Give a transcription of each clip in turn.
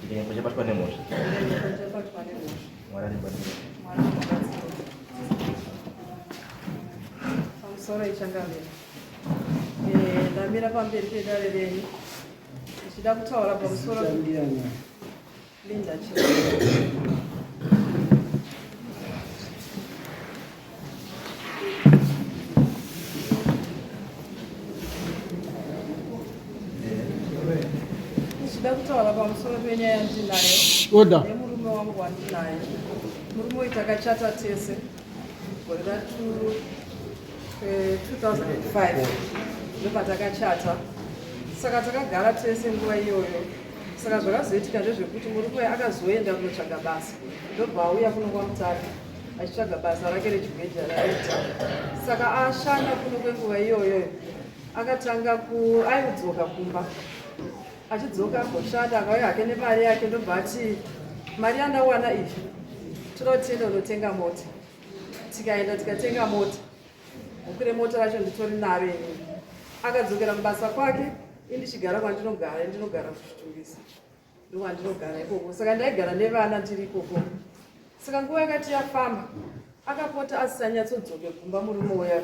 Ndinyepo chabatwa nemhosva. Ndinyepo chabatwa nemhosva. Mwari andibatsire. Mwari andibatsire. Pamusoro ichangamira. Eh, ndamira pamberi pedare renyu ndichida kutaura pamusoro Linda Chiremba. Ndichida kutaura pamusoro penyaya yandinayo nemurume wangu wandinaye. Murume uyu takachata tese gore ra 2005 eh, ndopatakachata saka takagara tese nguva iyoyo saka zvakazoitika ndezvekuti murume akazoenda kunotsvaga basa ndobva auya kuno kwamutare achitsvaga basa rake rechigweja raita saka ashanda kuno kwenguva iyoyo akatanga ku aidzoka kumba achidzoka agoshanda akauya hake nemari yake ndobva ati mari yandawana iyi toda kuti tiende kunotenga mota tikaenda tikatenga mota bhuku remota racho nditori naro inini akadzokera mubasa kwake indichigara kwandinogara indinogara kuchitungisa ndokwandinogara ikoko saka ndaigara nevana ndiri ikoko saka nguva yakati yafamba akapota asisanyatsodzoke kumba murume uya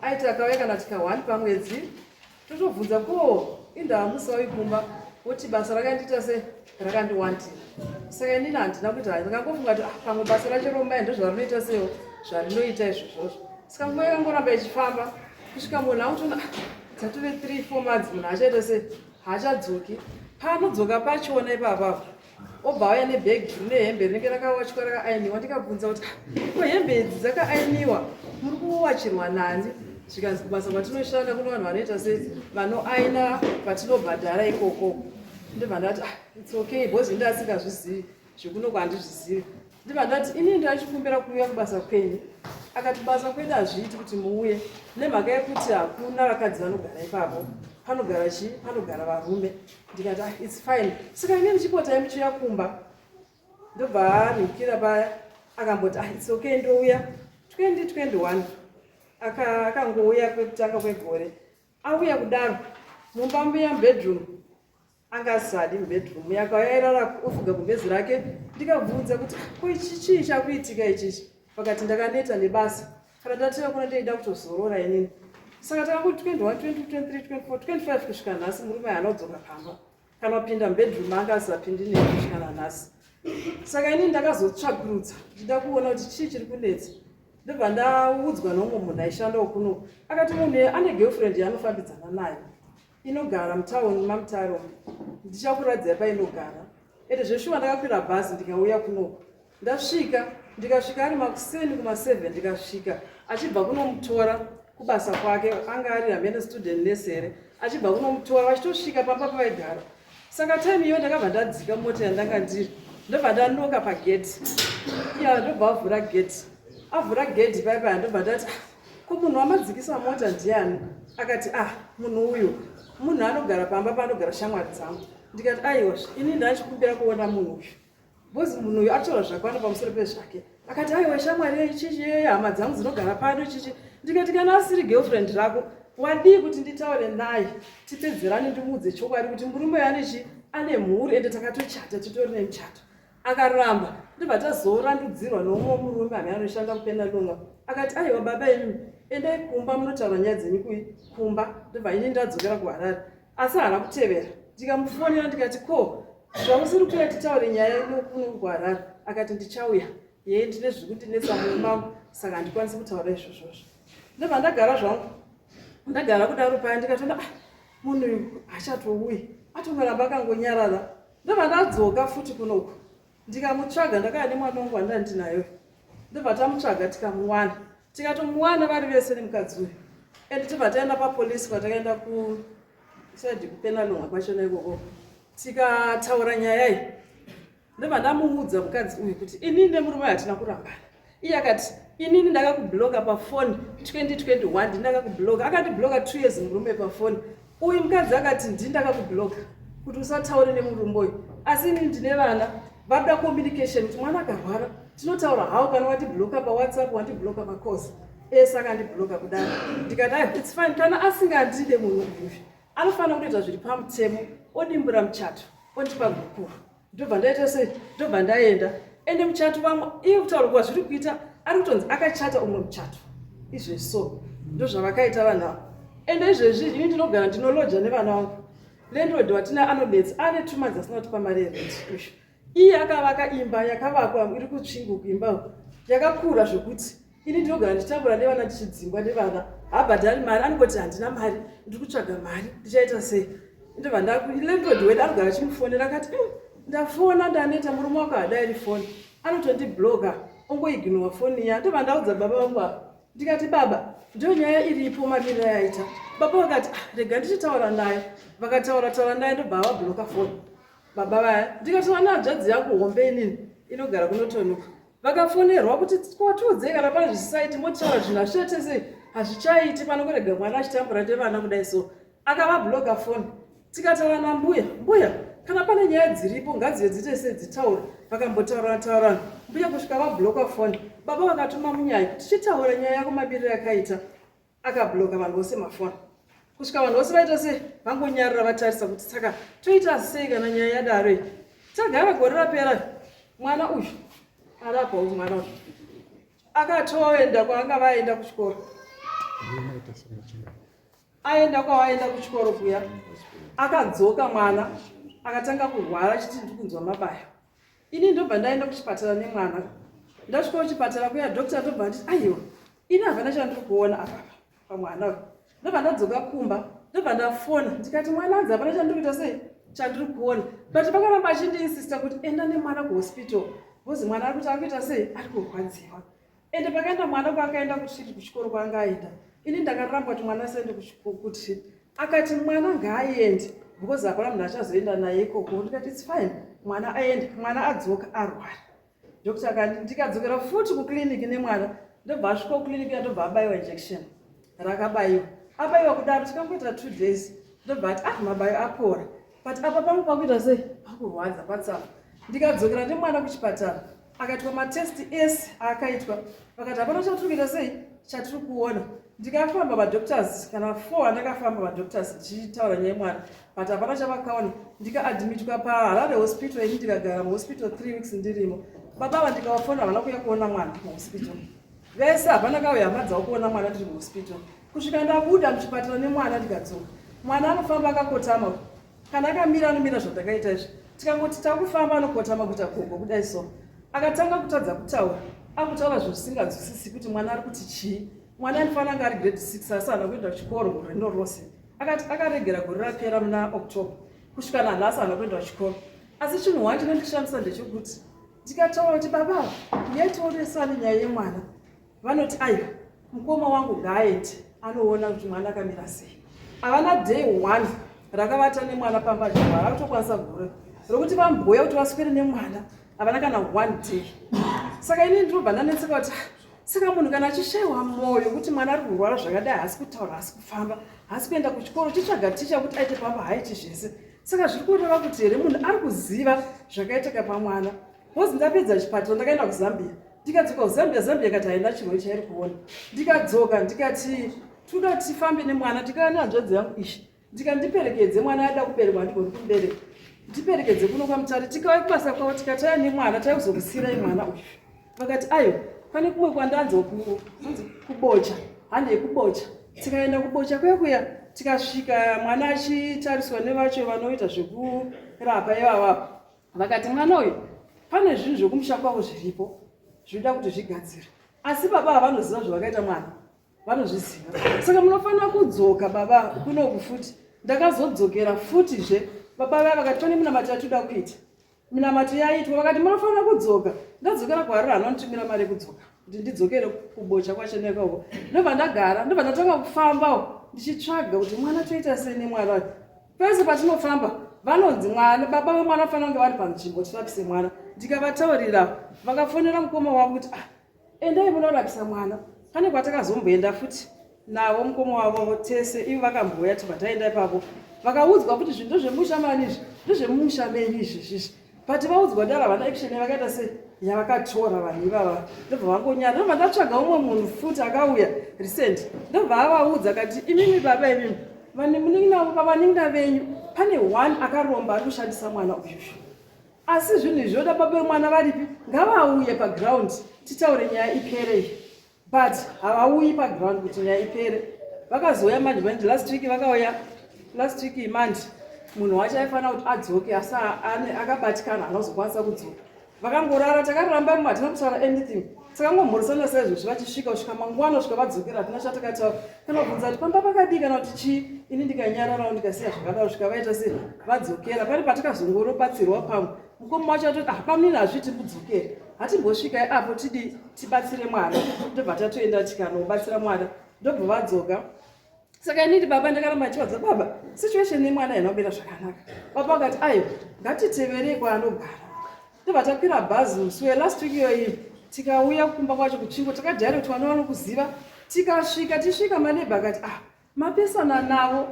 aiti akauya kana tika one pamwedzi totobvunza ko indaa musauyi kumba woti basa rakandiita se rakandiwandira saka inini handina kuita ndakangofunga kuti ah, pamwe basa racho romai ndozvarinoita sewo zvarinoita izvozvozvo saka nguva yakangoramba ichifamba kusvika munhu akutoona ah, dzatove 3 4 months munhu achaita se haachadzoki paanodzoka pachona ipapapo obva auya nebhegi rine hembe rinenge rakawachwa rakaainiwa ndikabvunza kuti ah, ko hembe idzi dzakaainiwa muri kuwachirwa nani zvikanzi kubasa kwatinoshanda kune vanhu vanoita se vanoaina vatinobhadhara ikoko ndibva ndati ah, its okay because inde asingazvizivi zvekunoko handizvizivi ndibva ndati inini ndachikumbira kuuya kubasa kwenyu akati basa kwedu hazviiti kuti muuye nemhaka yekuti hakuna vakadzi vanogara ipapo panogara chii panogara varume ndikati ah, its fine saka ini ndichipotai muchiuya kumba ndobva anhukira paya akamboti ah, its okay ndouya 2021 akangouya kwekutanga kwegore auya kudaro mumba muya mubedroom anga asisadi mubedroom yakauya airara ofuga gumbezi rake ndikabvunza kuti ko ichi chii chakuitika ichichi vakati ndakaneta nebasa kana ndateva kuno ndeida kutozorora inini saka takangoti 21 22 23 24 25 kusvika nhasi murume haana kudzoka pamba kana kupinda mubedroom anga asisapindi nei kusvika nanhasi saka inini ndakazotsvakurudza ndichida kuona kuti chii chiri kunetsa ndobva ndaudzwa neumwe munhu aishandawo kuno akati munhu ane girlfriend yaanofambidzana nayo inogara mutown mamutare umu ndichakuradzai painogara ende zveshuwa ndakakwira bhazi ndikauya kunoku ndasvika ndikasvika ari makuseni kuma7 ndikasvika achibva kunomutora kubasa kwake anga ari hamene student nurse here achibva kunomutora vachitosvika pamba pavaigara saka time iyo ndakabva ndadzika mota yandanga ndiri ndobva ndanoka pageti iya ndobva avhura geti avhura geti paya paya ndobva ndati ah, ko munhu wamadzikisa mota ndiani akati ah munhu uyu munhu anogara pamba panogara shamwari dzangu ndikati aiwa ini ndachikumbira kuona munhu uyu bhozi munhu uyu ataura zvakwana pamusoro pezvake akati aiwa shamwari chichi hama dzangu dzinogara pano chichi ndikati kana asiri girlfriend rako wadii kuti nditaure naye tipedzerane ndimuudze chokwadi kuti murume uyu ane chi ane mhuri ende takatochata titori nemuchato akaramba ndobva tazorandudzirwa noumwe murume amene anoshanda kupenalunga akati aiwa baba imi endai kumba munotaura nyaya dzenyu kui kumba ndobva ini ndadzokera kuharare asi haana kutevera ndikamufonera ndikati ko zvausiri kuuya titaure nyaya ino kuno kuharare akati ndichauya yee ndine zviri kundinetsa mumwe mangu saka handikwanisi kutaura izvozvozvo ndobva ndagara zvangu ndagara kudaro paya ndikatoona ah, munhu uyu hachatouyi atongoramba akangonyarara ndobva ndadzoka futi kunoku ndikamutsvaga ndakaya nemwana wangu wandanga ndinayo ndobva tamutsvaga tikamuwana tikatomuwana vari vese nemukadzi uyu and tobva taenda papolisi kwatakaenda kusaidi kupenalonga kwachona ikoko tikataura nyaya iyi ndobva ndamuudza mukadzi uyu kuti inini nemurume hatina kurambana iye akati inini ndakakubloka pafoni 2021 ndini ndakakubloka akandibloka two years murume pafoni uyu mukadzi akati ndini ndakakubloka kuti usataure nemurume uyu asi inini ndine vana vakuda communication kuti mwana akarwara tinotaura how kana wandibloka pawhatsapp wandibloka pacos ese akandibloka kudaro ndikati ai its fine kana asingandide munhu uyu anofanira kutoita zviri pamutemo odimbura muchato. Ondipa gupuro, ndobva ndaita sei? Ndobva ndaenda. Ende muchato vamwe iye kutaura kwazviri kuita ari kutonzi akachata umwe muchato izvezvi. So ndozvavakaita vanhu ava. Ende izvezvi ini ndinogara, ndinoloja nevana vangu. Landlord watina anonetsa, ane 2 months asina kutipa mari yerent. Uyu iye akavaka imba yakavakwa iri kutsvinguku, imba yakakura zvokuti ini ndinogara ndichitambura nevana, ndichidzingwa nevana. Habhadhari mari, anongoti handina mari, ndiri kutsvaga mari, ndichaita sei? Ndobva landlord wedu anogara achimufonera, akati, ndafona, ndaneta, murume wako hadairi foni, anotondibloka, ongoignora foni iya." Ndobva ndaudza baba vangu ava, ndikati, "Baba, ndo nyaya iripo, mamiriro yaita." Baba vakati, "Ah, rega ndichitaura naye." Vakataura taura naye, ndobva vabloka foni baba vaya. Ndikataura nehanzvadzi yangu hombe inini inogara kunotonuka. Vakafonerwa kuti kotiudzei kana pane zvisisaiti, motaura. Zvinhu hazvichaite sei? Hazvichaiti pano kurega mwana achitambura nevana kudai. So akavabloka foni. Tikataura nambuya, "Mbuya, kana pane nyaya dziripo ngadzive dziite sei, dzitaura." Vakambotaurana taurana mbuya kusvika vabloka foni. Baba vakatuma munyaya, "Tichitaura nyaya yako mabiriro yakaita." Akabloka vanhu vose mafoni kusvika vanhu vose vaita sei, vangonyarara vatarisa kuti saka toita sei kana nyaya yadaro iyi. Tagara gore rapera, mwana uyu arapa. Uyu mwana uyu akatoenda kwaanga vaenda kuchikoro, aenda kwavaenda kuchikoro kuya, akadzoka mwana akatanga kurwara achiti, "Ndiri kunzwa mabaya." Ini ndobva ndaenda kuchipatara nemwana. Ndasvika kuchipatara kuya, doctor ndobva nditi, "Aiwa, ini havana chandiri kuona apapa pamwana uyu." Ndobva ndadzoka kumba, ndobva ndafona, ndikati, "Mwana anzi hapana chandiri kuita sei, chandiri kuona." But vakaramba achindiinsista kuti enda nemwana kuhospital because mwana ari kuti ari kuita sei, ari kurwadziwa. Ende pakaenda mwana kwaakaenda kutrip, kuchikoro kwaanga aenda, ini ndakaramba kuti mwana asaende kutrip. Akati mwana ngaaende because hapana munhu achazoenda naye ikoko. Ndikati, "It's fine, mwana aende." Mwana adzoka arwara. Doctor akati, ndikadzokera futi kuclinic nemwana, ndobva asvika kuclinic, ndobva abayiwa injection. Rakabayiwa, abayiwa kudaro, tikangoita 2 days, ndobva ati, "Ah, mabayo apora, but apa pangu pakuita sei, pakurwadza patsapo." Ndikadzokera nemwana kuchipatara, akaitwa matest ese aakaitwa, vakati hapana chatiri kuita sei, chatiri kuona. Ndikafamba madoctors kana four andakafamba madoctors ndichitaura nyaya yemwana, but hapana chavakaona. Ndikaadmitwa paHarare Hospital ini, ndikagara muhospital 3 weeks ndirimo. Baba ava ndikavafona, havana kuuya kuona mwana muhospital. Vese hapana kauya hama dzavo kuona mwana ndiri muhospital kusvika ndabuda muchipatara nemwana. Ndikadzoka, mwana anofamba akakotama. Kana akamira anomira zvandakaita izvi. Tikangoti takufamba anokotama kuita gogo kudai. So akatanga kutadza kutaura, akutaura zvisinganzwisisi kuti mwana ari kuti chii. Mwana anofanira anga ari grade 6, asi haana kuenda kuchikoro gore rino rose. Akati akaregera gore rapera muna October kusvika nanhasi haana kuenda kuchikoro. Asi chinhu one chinondishamisa ndechekuti ndikataura kuti, "Baba, yationesani nyaya yemwana," vanoti, "Aiwa, mukoma wangu ngaaende anoona kuti mwana akamira sei." Havana day one rakavata nemwana pamba achirwara. Akutokwanisa gore rokuti vamboya kuti vaswere nemwana, havana kana one day. Saka inini ndinobva ndanetseka kuti, "Ah, saka munhu kana achishayiwa mwoyo kuti mwana ari kurwara zvakadai, haasi kutaura, haasi kufamba, haasi kuenda kuchikoro, chitsvaga ticha kuti aite pamba, haaiti zvese, saka zviri kureva kuti here munhu ari kuziva zvakaitika pamwana?" Because ndapedza chipatara, ndakaenda kuZambia, ndikadzoka kuZambia, Zambia ikati haina chirwere chairi kuona. Ndikadzoka, ndikati toda tifambe nemwana. Ndikava nehanzvadzi yangu ishi, ndikandiperekedze mwana, ada kuberekwa, handigoni kumubereka, ndiperekedze kuno kwaMutare. Tikauya kubasa kwavo, tikataya nemwana, taizokusiyirai mwana uyu. Vakati, "Aiwa, pane kumwe kwandanzwa kunzi kuBocha, handei kuBocha." Tikaenda kuBocha kuya kuya, tikasvika mwana achitariswa nevacho vanoita zvekurapa ivavapa. Vakati mwana uyu pane zvinhu zvekumusha kwavo zviripo zvinoda kuti zvigadzire, asi baba havanoziva zvavakaita mwana, vanozviziva, saka munofanira kudzoka baba kunoku futi. Ndakazodzokera futizve. Baba vaya vakati pane minamato yatoda kuita. Minamato yaitwa, vakati munofanira kudzoka. Ndadzokera kuHarare, hanonitumira mari yekudzoka kuti ndidzokere kuBocha kwachenekako. Ndobva ndagara, ndobva ndatanga kufambawo ndichitsvaga kuti mwana toita sei nemwana uyu. Pese patinofamba vanonzi mwana, baba vemwana fanira kunge vari panzvimbo tirapise mwana. Ndikavataurira, vakafonera mukoma wavo kuti, "Ah, endai munorapisa mwana." Pane kwatakazomboenda futi navo mukoma wavo tese, ivo vakambouya, tibva taenda ipapo. Vakaudzwa kuti zvinhu ndozvemusha mani izvi, ndozvemumusha menyu izvi zvizvi. But vaudzwa dara, havana action yavakaita sei, yavakatora vanhu ivava. Ndobva vangonyara. Ndobva ndatsvaga umwe munhu futi akauya recent, ndobva avaudza akati, "Imimi baba, imimi Munin'ina pavanin'ina venyu pane one akaromba ari kushandisa mwana uyuyu. Asi zvinhu izvi zvoda baba vemwana varipi? Ngavauye paground titaure nyaya ipere iyi. But havauyi paground kuti nyaya ipere. Vakazouya manje manje last week vakauya last week manje munhu wacho aifanira kuti adzoke asi akabatikana haana kuzokwanisa kudzoka. Vakangorara takaramba mumwe hatina kutaura anything. Takangomhoresana saizvozvi vachisvika kusvika mangwana kusvika vadzokera hatina chatakataura. Kana kubvunza kuti pamba pakadii kana kuti chii ini ndikanyararawo ndikasiya zvakadaro kusvika vaita sei vadzokera. Pane patakazongorobatsirwa pamwe mukoma wacho atoti ah bamunini hazviiti mudzokere hatimbosvikai apo tidii tibatsire mwana ndobva tatoenda tikanobatsira mwana ndobva vadzoka saka inini baba ndakaramba ndichivadza baba situation yemwana haina kumira zvakanaka baba vakati aiwa ngatiteverei kwaanogara ndobva takwira bhazi musi welast week iyoyi tikauya kumba kwacho kutsvingo takadhari kuti vana vanokuziva tikasvika tisvika manebha akati ah mapesana navo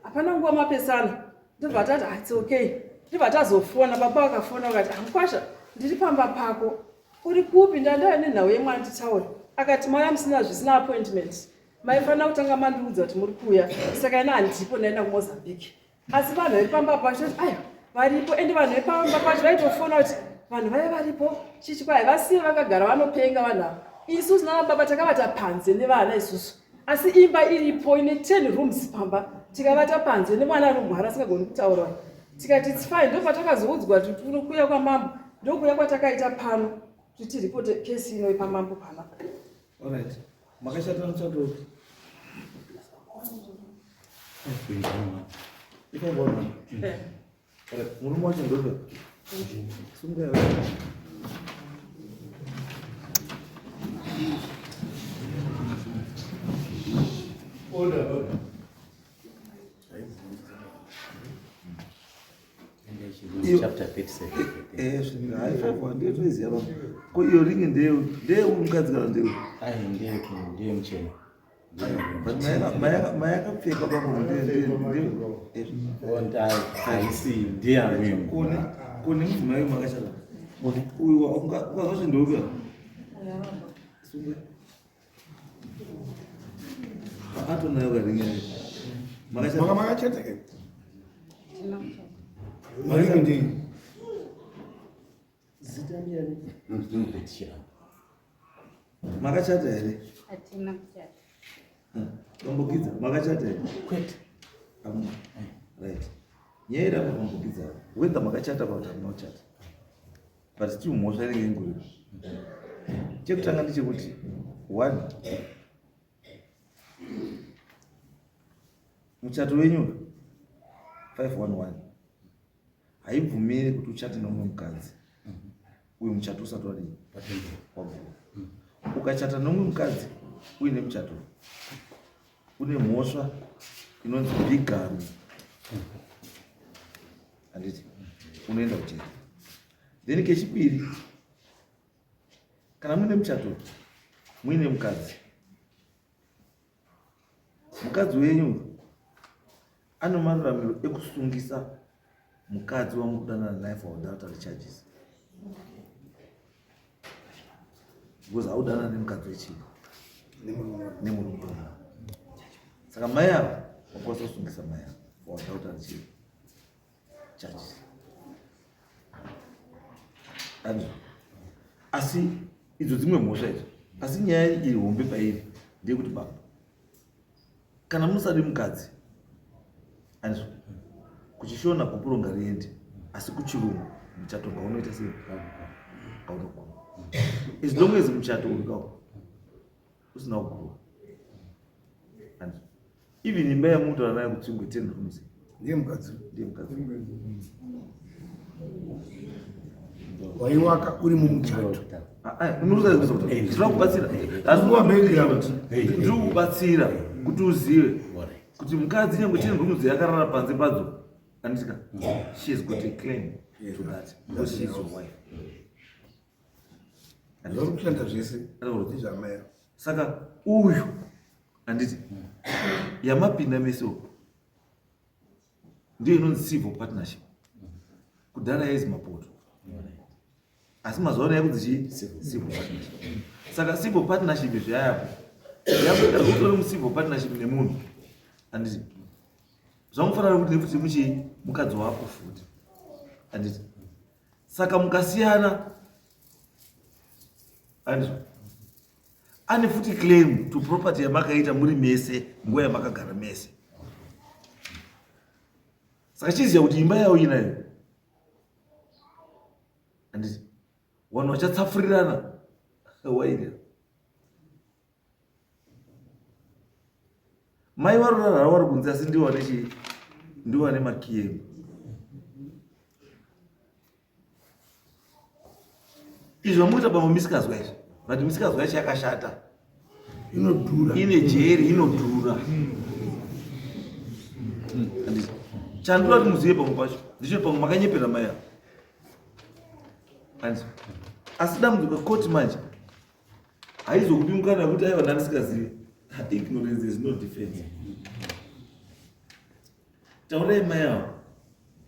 hapana nguva mapesana ndobva tati ah, its okay ndobva tazofona baba vakafona vakati ah, mukwasha ndiri pamba pako uri kupi ndandaya nenhau yemwana titaure akati mauya musina zvisina appointment maifanira kutanga mandiudza kuti muri kuuya saka ina handipo ndaenda kumozambique asi vanhu vepamba pacho aya varipo ende vanhu vepamba pacho vaitofona kuti vanhu vaive varipo chichi kwai vasiye vakagara vanopenga vanhu ava isusu navababa takavata panze nevana isusu asi imba iripo ine 10 rooms pamba tikavata panze nemwana anorwara asingagoni kutaura tikati its fine ndopatakazoudzwa kuti kunokuya kwamambo ndokuya kwatakaita pano kuti tiripote kesi ino ipamambo panapa Alright. Makashata muchato upi? Ifambona. Eh. Alright, murume wacho ndope. Sunga yawe. Order, order. Ndetoiziva ko iyo ringi ndeye mukadzi kana ndeye ndeye muchena. Mayakapfeka haisi ndeyamwe. Kune mudzimai makashata uyu ukazvacho ndeupi? Atonayo karingi yayo. Maka makachata ke? Maringi ndii? Zita ndiyani? Makachata here? Hatina kuchata. Bambokidza, makachata here? Kwete. Amuna. Right. Nyaya iri apa bambokidza, whether makachata kana kuti hamuna kuchata. But still mhosva inenge ingoripo. Chekutanga ndechekuti one muchato wenyu 511 haibvumiri kuti uchate nomumwe mukadzi uyu muchato usati wadii waguma. Ukachata nomumwe mukadzi uine muchato une mhosva inonzi bigamy, handiti? Unoenda kujeri. Then kechipiri, kana muine muchato muine mukadzi, mukadzi wenyu ane maruramiro ekusungisa mukadzi wamukudanana naye for adultery charges, because audanana nemukadzi wechii nemurume. Saka mai ava vakwanisa kusungisa mai ava for adultery chii charges. Andizvo? Asi idzo dzimwe mhosva idzo, asi nyaya iri hombe pairi ndeyekuti baba, kana musadi mukadzi, andizvo? Kuchishona gupuro ngariende, asi kuchirungu muchato ngaunoita sei? Ngaunoguma, as long as muchato uri kawo usina kugurwa, andizvo? Even imba yamutaura nayo kutsvingwe 10 rooms Ndiye mukadzi. Ndiye mukadzi. Waiwaka uri mumuchato. Ndinoda kubatsira. Nguva background. Ndiri kubatsira kuti uzive kuti mukadzi nyange 10 rooms yakarara panze padzo, anditika, she has got a claim to that because she is your wife. Zvari kushanda zvese ndezvamai. Saka uyu, handiti, yamapinda mese uku ndiyo inonzi civil partnership. Kudhara yaizi mapoto, asi mazuva ano yakunzi chii? Civil partnership. Saka civil partnership zvayapo yakuita utori mucivil partnership nemunhu, handiti? Zvamufanira kuti nefuti muchii mukadzi wako futi. Handiti? Saka mukasiyana handizvo? Ane futi claim to property yamakaita muri mese nguva yamakagara mese. Saka chiziva kuti imba yawo inayo. Handiti? Vanhu vachatsafurirana wairira. Mai varorara vari kunze asi ndiwo vane chii? Ndiwo vane makiyi emba. Izvi vamuita pamwe misikazwa izvi but misikazwa yacho yakashata. Inodhura. Ine jeri inodhura. Chandura kuti muzive pamwe pacho ndicho pamwe makanyepera mai ava. Asi dambudziko koti manje haizokupi mukana wekuti aiwa ndandisikazivi. Ignorance is no defense. Taurai mai ava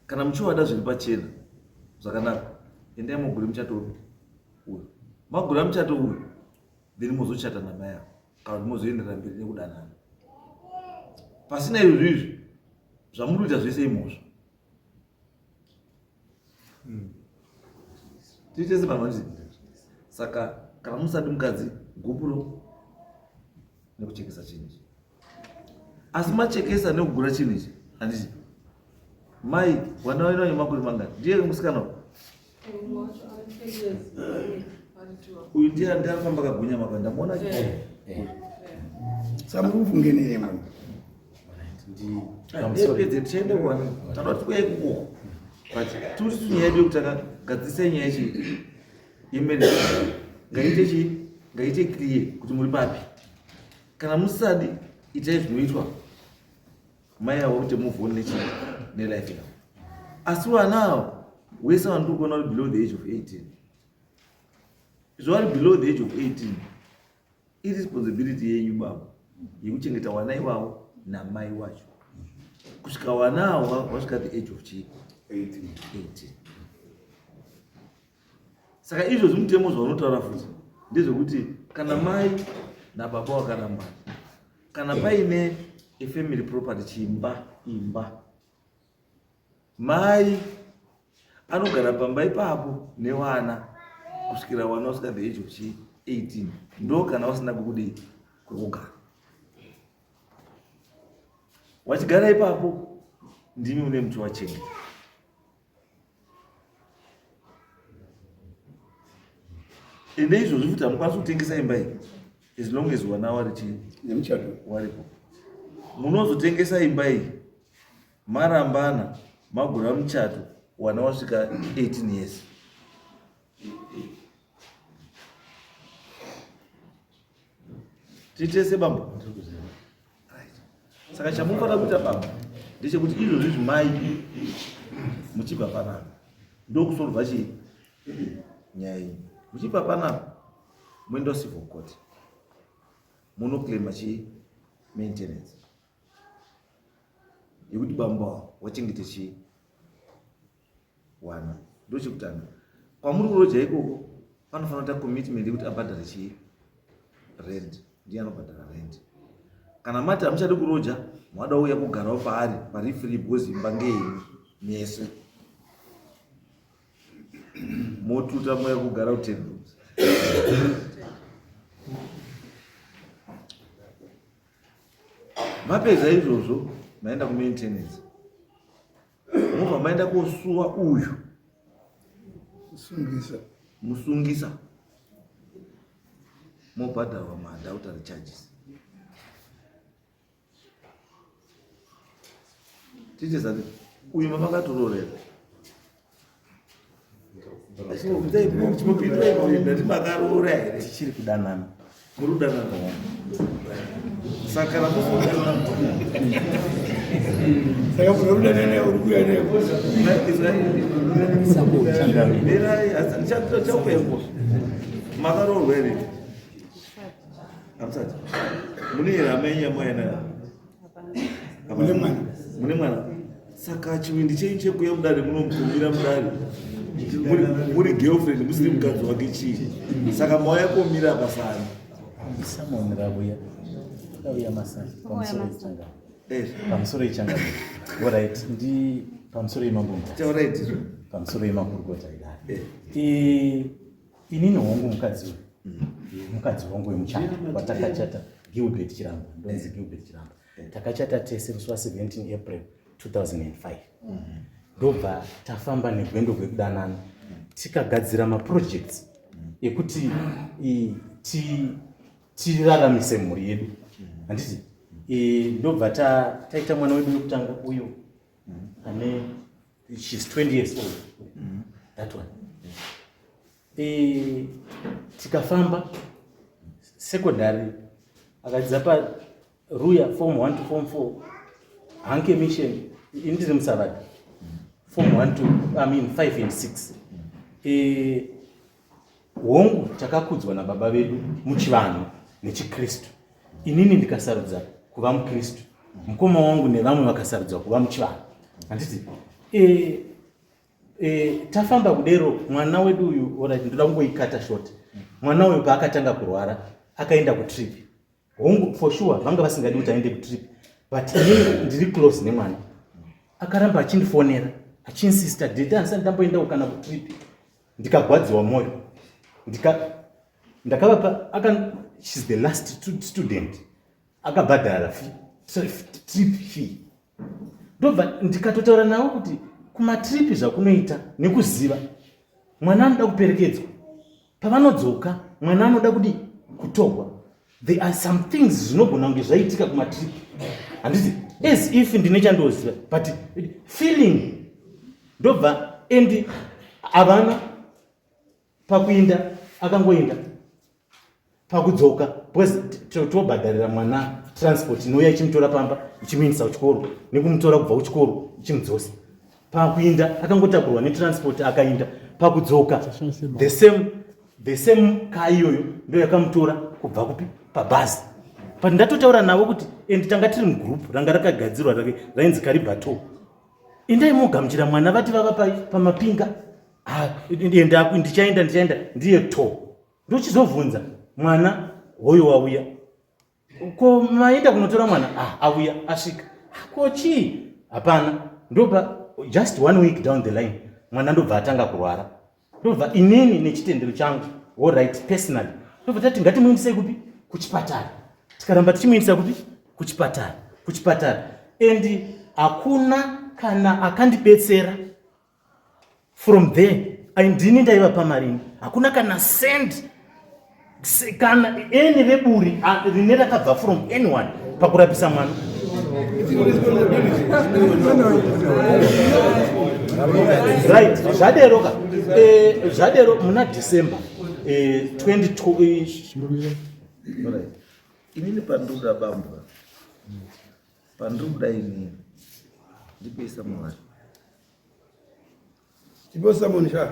kana muchiwada zviri pachena zvakanaka, endai mogure muchato upi uyu, magura muchato uyu then mozochata namai ava kana kuti mozoenderera mberi nekudanana. Pasina izvozvo izvi zvamuri kuita zvese imhosva. Tiri tese pano handiti? Saka kana musadi mukadzi gupuro nekuchekesa chinhu ichi, asi machekesa nekugura chinhu ichi handiti? Mai vana vaino vane makore mangani? Ndiye musikana uyu ndiye ndiye anofamba akagunya maka ndamuona. Samurufunge neye mwana. Pedze tichaenda kuwana tanoda kuti kuyai kukoko but tiri kuti nyaya yedu yekutanga gadzisai nyaya ichi yemarriage ngaite chii, ngaite clear kuti muri papi. Kana musadi itai zvinoitwa mai avo kuti move on nechii nelife yavo. Asi vana avo wese vandiri kuona vari below the age of 18, zvavari below the age of 18 iresponsibility yenyu baba yekuchengeta wana iwawo namai wacho kusvika wana awo wasvika the age of chii 18. Saka izvozvi mutemo zvaunotaura futi ndezvekuti kana mai nababa wakarambana, kana paine efamily property chimba imba, mai anogara pamba ipapo nevana kusvikira wana wasvika the age of chi 18, ndo kana wasina kwekudii kwekugara wachigara ipapo ndimi mune muchiwachengeta. Ende izvozvi futi hamukwanisi kutengesa imba iyi as long as wana wari chii nemuchato waripo. Munozotengesa imba iyi marambana magura muchato wana wasvika 18 years. Titese bambo. Saka chamunofanira kuita baba ndechekuti izvozvi zvimai muchibva panapa ndokusolva chii nyaya iyi. Muchibva panapa moenda kucivil court munoclaima chii maintenance yekuti bambo wachengete chii wana. Ndochekutanga kwamuri kuroja ikoko panofanira kuita commitment yekuti abhadhare chii rent, ndiye anobhadhara rent. Kana mati hamuchadi kuroja mwada uya kugarawo paari pari free because imba ngeyenyu mese, motuta moya kugara ku 10 rooms. Mapedza izvozvo maenda kumaintenance, mobva maenda kosuwa uyu Kusungisa. Musungisa mobhadharwa maadultery charges. Tichezani uyu mamakatoroorera ndati makaroora here? Tichiri kudanana. Muri kudanana. Saka kana mukudanana Saka muri kudanana uri kuuya naye. Mirai, makaroorwa here? Hamusati. Mune here hama yenyu yamoyanayo? Mune mwana. Mune mwana. Saka chivindi chenyu chekuuya mudare munomukumira mudare muri girlfriend musiri mukadzi wake chii? Saka mauya komira pasani. Samoni ravuya. Ravuya masani. Pamusoro pechangano. Pamusoro ichangamire. Alright, ndi pamusoro yemambo Mutasa. Alright. Pamusoro yemakurukota idare. Eh. Inini hongu mukadzi uyu. Mukadzi wangu wemuchato watakachata Gilbert Chiramba, ndonzi Gilbert Chiramba. Takachata tese musi wa 17 April 2005. Ndobva tafamba negwendo gwekudanana. Tikagadzira maprojects ekuti tiraramise mhuri yedu. Handiti? Ndobva taita mwana wedu wekutanga uyu ane she's 20 years old. That one. Tikafamba secondary akadzidza pa Ruya form 1 to form 4 Hanke Mission ini ndiri musavadi form 1 to I mean 5 and 6. Hongu takakudzwa nababa vedu muchivanhu nechiKristu. Inini ndikasarudza kuva muKristu, mukoma wangu nevamwe vakasarudza kuva muchivanhu. Handiti? Tafamba kudero mwana wedu uyu, alright, ndoda kungoikata short. Mwana uyu paakatanga kurwara akaenda kutrip. Hongu for sure vanga vasingadi kuti aende kutrip, but inini ndiri close nemwana. Akaramba achindifonera achiinsista, daddy handisati ndamboendawo kana kutrip. Ndikagwadziwa mwoyo, ndakavapa aka, she's the last student akabhadhara trip fee. Ndobva ndikatotaura navo kuti kumatripi zvakunoita nekuziva mwana anoda kuperekedzwa, pavanodzoka mwana anoda kudi kutogwa. There are some things zvinogona kunge zvaitika kumatripi, handiti? As if ndine chandoziva, but feeling. Ndobva and havana pakuinda, akangoenda pakudzoka, because tobhadharira mwana transport inouya ichimutora pamba ichimuindisa kuchikoro nekumutora kubva kuchikoro ichimudzosa. Pakuinda akangotakurwa netransport akainda, pakudzoka the same car iyoyo ndo yakamutora kubva kupi pabhazi. But ndatotaura navo kuti, and tanga tiri mugroup ranga rakagadzirwa rainzi Karibato, indai mogamuchira mwana, vati vava pamapinga. Ah, enda, ndichaenda, ndichaenda, ndiye to ndochizobvunza mwana hoyo wauya, ko maenda kunotora mwana? Ah, auya asvika. Ah, ko chii? Hapana. Ndobva just one week down the line mwana ndobva atanga kurwara. Ndobva inini nechitendero changu, alright, personally ndobva tati ngatimuindisei kupi? Kuchipatara. Tikaramba tichimuindisa kupi? Kuchipatara, kuchipatara, and hakuna kana akandibetsera from there. Ndini ndaiva pamarini, hakuna kana cent kana eni reburi rine rakabva from anyone pakurapisa mwana. Right, zvadero ka, zvadero muna December 22 Alright. Inini pandiri kuda bambwa, pandiri kuda inini ndikuisa mwari. Tipo Simon sha.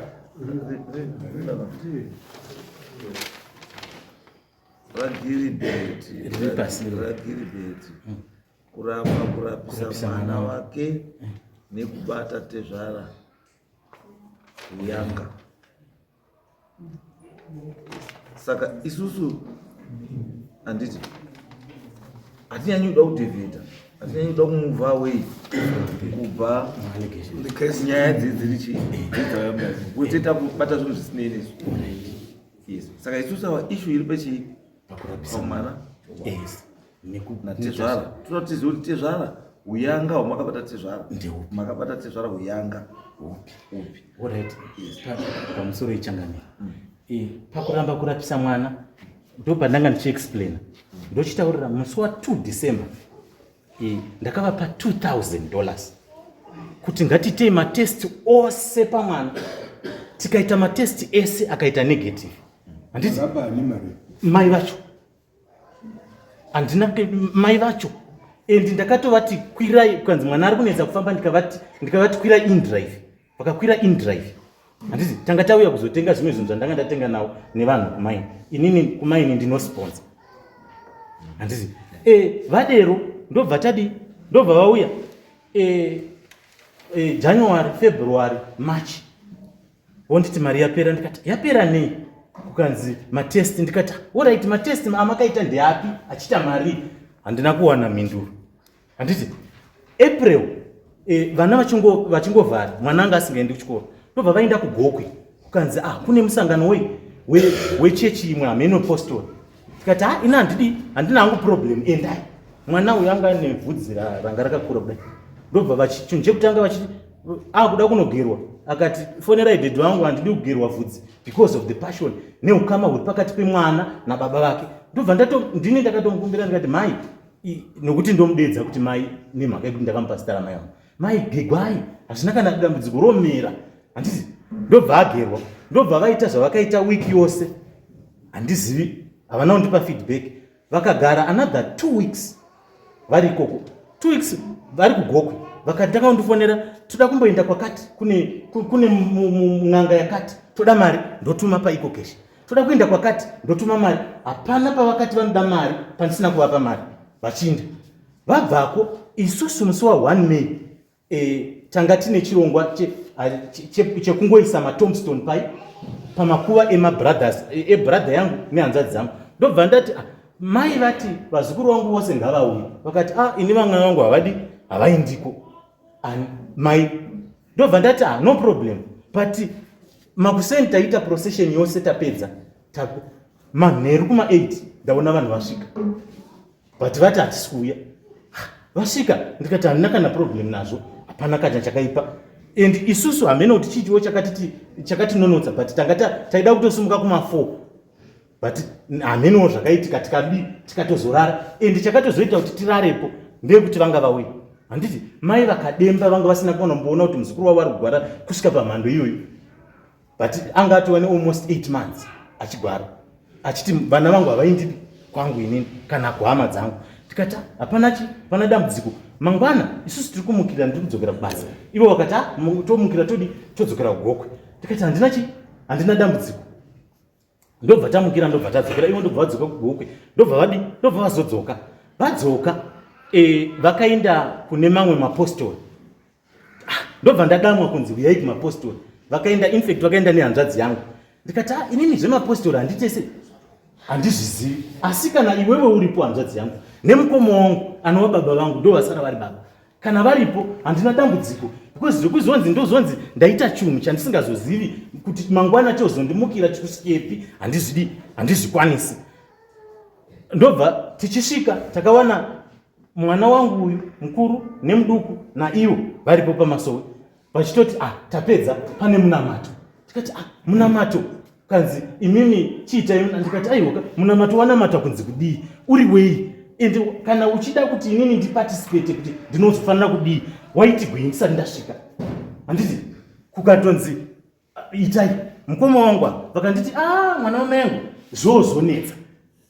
RaGilbert. Riri pasi. RaGilbert kuramba kurapisa Kurapisa mwana mwana. wake nekubata tezvara uyanga. Saka isusu handiti hatinyanyi kuda kudeviata, hatinyanyi kuda kumove away kubva nyaya dziri chii dzauya, kubata zvinhu zvisinei nesu. Yes, saka isusu awa issue iri pechii? Pakurapisa pamwana yes natezvara. Toda tizive kuti tezvara uyanga hwamakabata tezvara Ndeupi? Makabata tezvara uyanga upi? Upi? Alright. Yes. Pamusoro ichangamira. Pakuramba kurapisa mwana ndo pandanga ndichiexplaina, ndochitaurira musi wa2 December, ndakavapa $2000 kuti ngatitei matest ose pamwana. Tikaita matest ese akaita negative, handiti? Baba ane mari. Mai vacho handina mai vacho, and ndakatovati kwirai, kukanzi mwana ari kunetsa kufamba, ndikavati kwirai inDrive, vakakwira inDrive, handiti? Tanga tauya kuzotenga zvimwe zvinhu zvandanga ndatenga nawo nevanhu kumaini. Inini kumaini ndinosponsor, handiti? Vadero ndobva tadi, ndobva vauya January, February, March, wonditi mari yapera. Ndikati yapera nei? Kukanzi matest. Ndikati alright, matest amakaita ndeapi achiita mari? Handina kuwana mhinduro. Handiti April vana vachingovhara, mwana anga asingaendi kuchikoro, ndobva vaenda kuGokwe, kukanzi kune musangano wechechi imwe hameno postori. Tikati ini handidi, handina hangu problem, endai. Mwana uyu anga ane vhudzi ranga rakakura kudai, ndobva chinhu chekutanga vachiti akuda kunogerwa, akati fonerai dhedhi vangu, handidi kugerwa vhudzi, because of the passion neukama huri pakati pemwana nababa vake. Ndobva ndini ndakatomukumbira, ndikati mai, nokuti ndomudedza kuti mai nemhaka yekuti ndakamupa zita ramai vangu, mai gegwai, hazvina kana dambudziko, romera, handiti? Ndobva agerwa, ndobva vaita zvavakaita wiki yose, handizivi, havana kundipa feedback. Vakagara another 2 weeks vari ikoko, 2 weeks vari kuGokwe. Vakatanga kundifonera, toda kumboenda kwakati, kune n'anga yakati, toda mari, ndotuma paEcoCash, toda kuenda kwakati, ndotuma mari. Hapana pavakati vanoda mari pandisina kuvapa mari. Vachinda vabvako, isusu musi wa1 May tanga tine chirongwa chekungoisa matombstone pai pamakuva emabrothers, ebrother yangu nehanzvadzi dzangu. Ndobva ndati, mai vati vazukuru vangu vose ngavauye. Vakati, ini vamwe vangu havadi, havaindiko mai. Ndobva ndati, no problem, but makuseni taita procession yose, tapedza manheru kuma8 ndaona vanhu vasvika, but vati hatisi kuuya. Vasvika, ndikati handina kana problem nazvo, hapana kana chakaipa. And isusu hamene kuti chiitiwo chakatinonotsa, but tanga taida kutosimuka kuma4, but hamenewo zvakaitika, tikadi tikatozorara. And chakatozoita kuti tirarepo ndeyekuti vanga vauya, handiti? Mai vakademba, vanga vasina kunomboona kuti muzukuru wavo ari kugwara kusvika pamhando iyoyo, but anga atova nealmost 8 months achigwara, achiti vana vangu havaindipi kwangu inini kana kuhama dzangu. Tikati hapana chi hapana dambudziko, mangwana isusu tiri kumukira, ndiri kudzokera kubasa. Ivo vakati, tomukira, todi todzokera kuGokwe. Tikati handina chi handina dambudziko. Ndobva tamukira, ndobva tadzokera, ivo ndobva vadzoka kuGokwe, ndobva vadi ndobva vazodzoka. Vadzoka, vakaenda kune mamwe mapostori. Ndobva ndadamwa kunzi uyai kumapostori. Vakaenda, infact vakaenda nehanzvadzi yangu. Ndikati, inini zvemapostori handitese, handizvizivi, asi kana iwewe uripo, hanzvadzi yangu nemukoma wangu anova baba vangu, ndo vasara vari baba, kana varipo handina dambudziko, because zvekuzonzi ndozonzi ndaita chinhu chandisingazozivi kuti mangwana chozondimukira chikusvikepi, handizvidi, handizvikwanisi. Ndobva tichisvika, takawana mwana wangu uyu mukuru nemuduku naivo varipo pamasowe, vachitoti, tapedza, pane munamato. Tikati, munamato? Kanzi, imimi chiitai. Ndikati, aiwa, munamato wanamata kunzi kudii, uri wei? And kana uchida kuti inini ndiparticipate, kuti ndinozofanira kudii, waitigwei ndisati ndasvika, handiti? Kukatonzi itai, mukoma wangu vakanditi, mwana wamai yangu, zvozonetsa,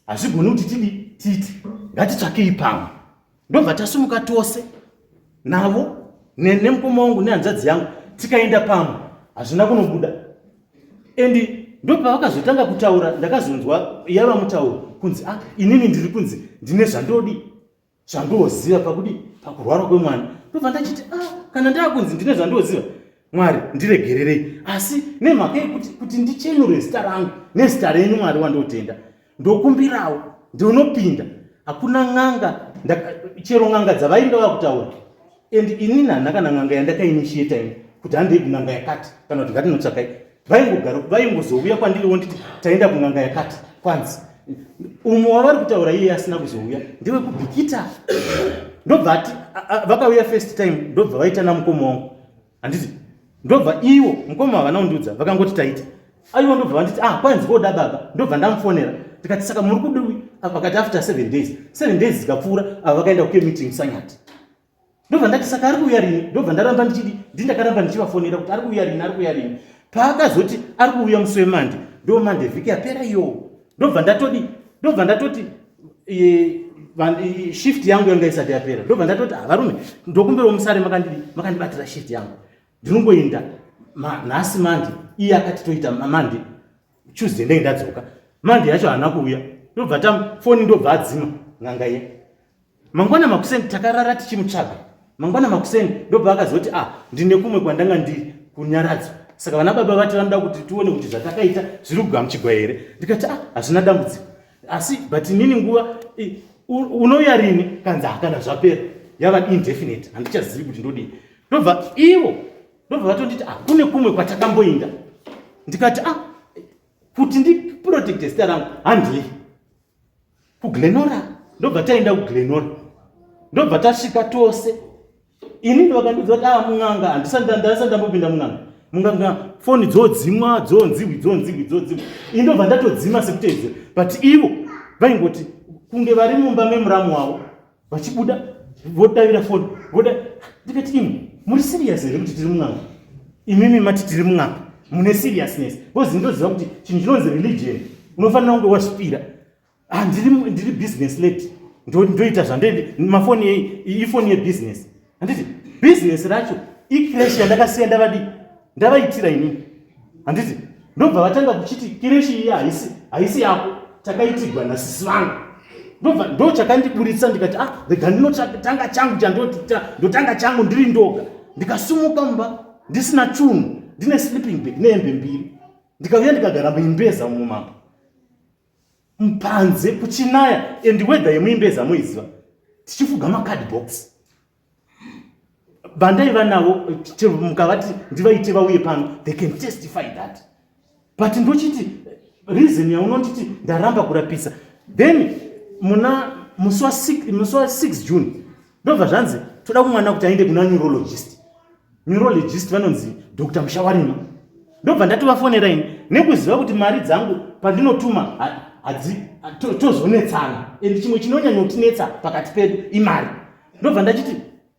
hazvigoni kuti tidi titi, ngatitsvakei pamwe. Ndobva tasimuka tose navo nemukoma wangu nehanzvadzi yangu, tikaenda pamwe, hazvina kunobuda. And ndopavakazotanga kutaura, ndakazonzwa yava mutauro kunzi, inini ndiri kunzi ndine zvandodi zvandoziva pakudi pakurwara kwemwana. Ndobva ndachiti, kana ndaakunzi ndine zvandoziva, Mwari ndiregererei, asi nemhaka yekuti kuti ndichenure zita rangu nezita renyu, Mwari wandotenda, ndokumbirawo ndinopinda. Hakuna n'anga, chero n'anga dzavainga vakutaura, and inini handina kana n'anga yandakainitiata ini kuti handei kun'anga yakati kana kuti ngatinotsvakai. Vaingogara, vaingozouya kwandiri wonditi taenda kun'anga yakati, kwanzi umwe wavari kutaura iye asina kuzouya ndewekubhikita. Ndobva ati vakauya first time, ndobva vaita namukoma wangu, handiti? Ndobva ivo mukoma havana kundiudza, vakangoti taita. Aiwa, ndobva vanditi, kwanzi koda baba. Ndobva ndamufonera, ndikati, saka muri kudiwi? Vakati after 7 days. 7 days dzikapfuura, ava vakaenda kukemeeting Sanyati. Ndobva ndati, saka ari kuuya rini? Ndobva ndaramba ndichidi ndindakaramba ndichivafonera kuti ari kuuya rini, ari kuuya rini. Paakazoti ari kuuya musi weMonday, ndo Monday vhiki yapera iyowo, ndobva ndatodi ndobva ndatoti shift yangu yanga isati yapera, ndobva ndatoti, varume, ndokumbirawo musare makandibatira shift yangu, ndinongoenda nhasi Monday. Iye akati toita Monday, Tuesday ndenge ndadzoka. Monday yacho haana kuuya, ndobva tamufoni, ndobva adzima n'anga iya. Mangwana makuseni takarara tichimutsvaga. Mangwana makuseni ndobva akazoti, ndine kumwe kwandanga ndiri kunyaradzwa, saka vana baba vati vanoda kuti tione kuti zvatakaita zviri kugamuchigwa here. Ndikati, hazvina dambudziko, asi but inini nguva unouya rini? Kanzi, kana zvapera. yava indefinite, handichazivi kuti ndodii. Ndobva ivo ndobva vatonditi, ah, kune kumwe kwatakamboinda. Ndikati, ah, kuti ndiprotecte zita rangu, handii kuGlenora. Ndobva taenda kuGlenora, ndobva tasvika tose. Ini ndovakandidza kuti, ah, mun'anga handisati ndambopinda mun'anga. Mun'anga foni dzodzimwa, dzonziwi, dzonziwi, dzodzimwa. Ini ndobva ndatodzima sekuteedzera, but ivo vaingoti kunge vari mumba memuramu wavo, vachibuda vodavira foni voda. Ndikati, imwe muri serious here kuti tiri mun'anga? Imimi mati tiri mun'anga, mune seriousness? Because ndoziva kuti chinhu chinonzi religion unofanira kunge wazvipira. Ah, ndiri business lady, ndoita zvandoende. Mafoni ei ifoni yebusiness, handiti? Business racho icreche yandakasiya ndavadi ndavaitira inini, handiti? Ndobva vatanga kuchiti creche iyi haisi yako, takaitigwa nasisi vangu. Ndobva ndo chakandiburitsa. Ndikati, ah, rega ndinotanga changu, chandotanga changu ndiri ndoga. Ndikasumuka mumba ndisina chunhu, ndine sleeping bag nehembe mbiri. Ndikauya ndikagara muimbeza mumambo panze kuchinaya, and weather yemuimbeza muiziva, tichifuga macardbox. Vandaiva navo, mukavati ndivaite vauye pano, they can testify that. But ndochiti reason yaunonditi ndaramba kurapisa, then muna musi wa6 June ndobva zvanzi toda kumwana kuti aende kuna neurologist. Neurologist vanonzi Dr Mushawarima. Ndobva ndatovafonera ini nekuziva kuti mari dzangu pandinotuma hadzi tozonetsana, and chimwe chinonyanyotinetsa pakati pedu imari. Ndobva ndachiti,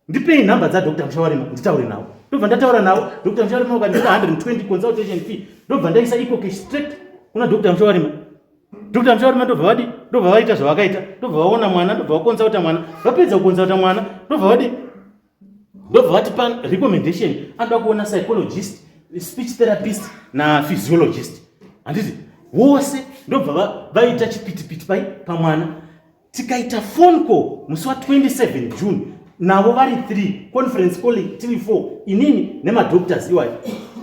ndipei nhamba dzaDr Mushawarima nditaure navo. Ndobva ndataura navo. Dr Mushawarima vakandipa 120 consultation fee. Ndobva ndaisa EcoCash straight kuna Dr Mushawarima. Dr Mushawarima ndobva vadi, ndobva vaita zvavakaita, ndobva vaona mwana, ndobva vaconsulta mwana. Vapedza kuconsulta mwana, ndobva vadi, ndobva vatipa recommendation, anoda kuona psychologist, speech therapist naphysiologist, handiti? Vose ndobva vaita chipitipiti pai pamwana. Tikaita phone call musi wa27 June navo vari 3, conference calling, tiri 4, inini nemadoctors iwayo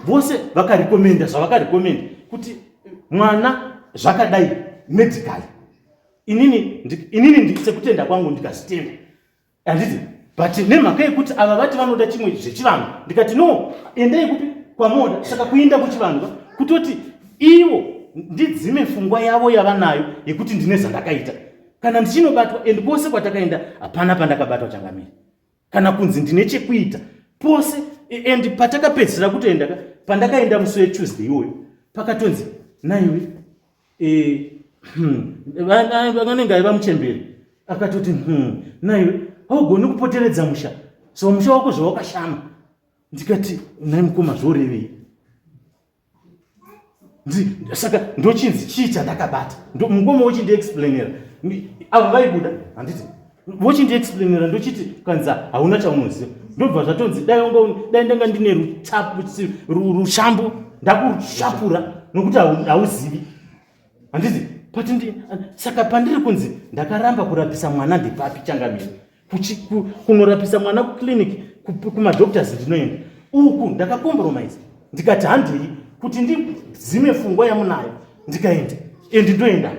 vose. Vakarecommenda zvavakarecommenda kuti mwana zvakadai medically. Inini sekutenda kwangu ndikazvitenda, handiti? But nemhaka yekuti ava vati vanoda chimwe zvechivanhu, ndikati, no, endai kupi kwamoda. Saka kuinda kuchivanhu kutoti ivo ndidzime pfungwa yavo yavanayo yekuti ndine zvandakaita kana ndichinobatwa. And kwose kwatakaenda hapana pandakabatwa, changamire, kana kunzi ndine chekuita pose. And patakapedzisira kutoenda, pandakaenda musi weTuesday iwoyo, pakatonzi naiwe vanenge aiva muchemberi akatoti, naiwe haugoni kupoteredza musha, so musha wako zvawakashama." Ndikati, nai mukoma, zvorevei? Saka ndochinzi chii chandakabata? Mukoma wochindiexplainera, avo vaibuda, handiti? Vochindiexplainera, ndochiti kanza hauna chaunoziva. Ndobva zvatonzi dai ndanga ndine rushambo ndakushapura, nokuti hauzivi, handiti? But saka pandiri kunzi ndakaramba kurapisa mwana ndepapi, changamire? Kunorapisa mwana kuclinic, kumadoctors ndinoenda. Uku ndakacompromise, ndikati handei kuti ndidzime pfungwa yamunayo. Ndikaenda and ndoenda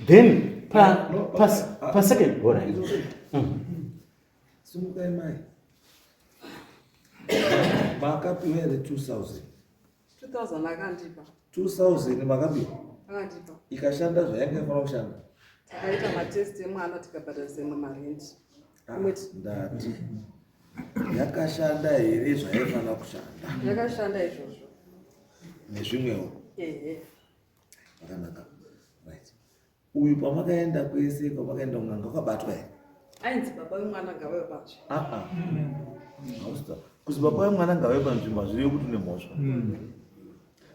then pa, No, pa, pa second, alright. It's okay. Simukai mai. Makapiwa here 2000? 2000 akandipa. 2000 makapiwa? Akandipa. Ikashanda zvayange yafanira kushanda? Takaita matest emwana, tikabhadharisa imwe marenti. Ah, ndati yakashanda here zvaifanira kushanda? Yakashanda izvozvo. Nezvimwewo? Ehe. Zvakanaka, right. Uyu pamakaenda kwese kwamakaenda kun'anga wakabatwa here? Ainzi baba vemwana ngavave patsva. Aa, hausita kuzi baba vemwana ngave panzvimbo, hazvirevi kuti une mhosva.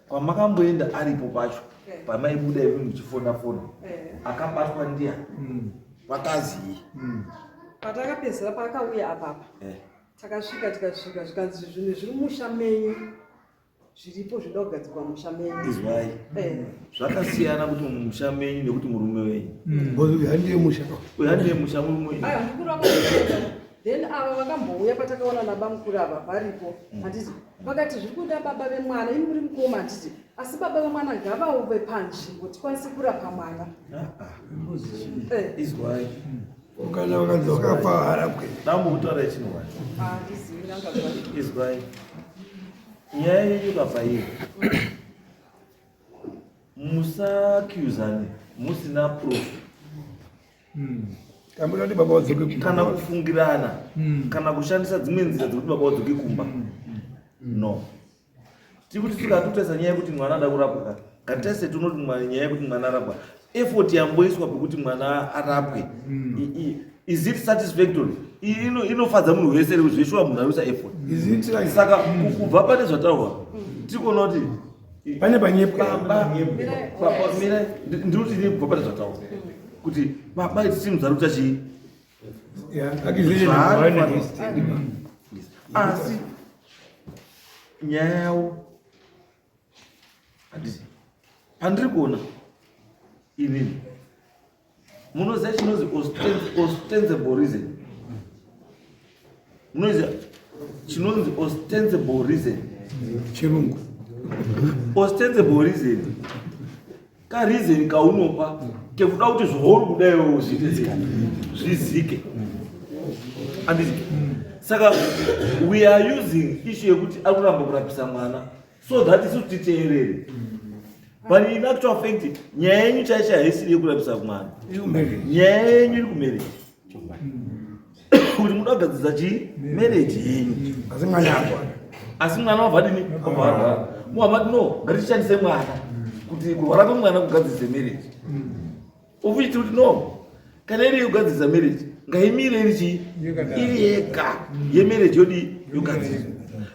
Kwamakamboenda aripo pacho? Pamaibuda imi muchifona fona, akabatwa ndiani? Vakazii? Patakapedzisira paakauya apapa, takasvika, tikasvika zvikanzi zvinhu zviri musha menyu zviripo, zvinoda kugadzirwa musha menyu. Izwai. Zvakasiyana kuti musha menyu nekuti murume wenyu. Uyu handiye musha. Uyu handiye musha, murume wenyu. Aiwa, ndikura kwakuenda. Then ava vakambouya patakaona nabamukuru ava varipo, handiti? Vakati zviri kuda baba vemwana, imi muri mukoma, handiti? Asi baba vemwana ngavauve panzvimbo tikwanise kurapa mwana. Izwai. Kana vakanzi vakafa harapwe. Dambo kutaura chinhu wani. Handizivi nanga zvacho. Izwai. Nyaya yenyu ikabva iyo. Musaccusane musina proof. Kamboda kuti baba vadzoke kumba. Kana kufungirana, kana kushandisa dzimwe nzira dzekuti baba vadzoke kumba. No. Tiri kuti tikatotarisa nyaya yekuti mwana ada kurapwa ka. Ngatitarise tinoti nyaya yekuti mwana arapwa. Effort yamboiswa pekuti mwana arapwe. Is it satisfactory? Inofadza munhu wese here? Zveshuwa munhu arikuisa effort. Is it like Saka kubva pane zvataurwa, tiri kuona kuti pane panyepwa? Baba, baba, mira, ndiri kuti kubva pane zvataurwa kuti baba iti timu dzari kuita chii? Yeah, accusation number one against Yes. Asi nyaya yavo handiti pandiri kuona inini, munoziva chinonzi ostensible reason? Munoziva chinonzi ostensible reason? Chirungu. Ostensible reason kareason kaunopa kekuda kuti zvauri kudaiwo zviite sei? Zvizike, handiti? Saka we are using issue yekuti ari kuramba kurapisa mwana so that isusu titeerere, but in actual fact nyaya yenyu chaicho haisiri yekurapisa mwana. Iri kumarriage. Nyaya yenyu iri kumarriage, kuti muda kugadzirisa chii? Marriage yenyu. Asi mwana akwa. Asi mwana wabva dini? Wabva arwara. Muhamati no, ngatichishandise mwana kuti kurwara kwemwana kugadzirise marriage, of which kuti no, kana iri yekugadzirisa marriage, ngaimire iri chii? Iri yega yemarriage, yodii? Yogadzirisa.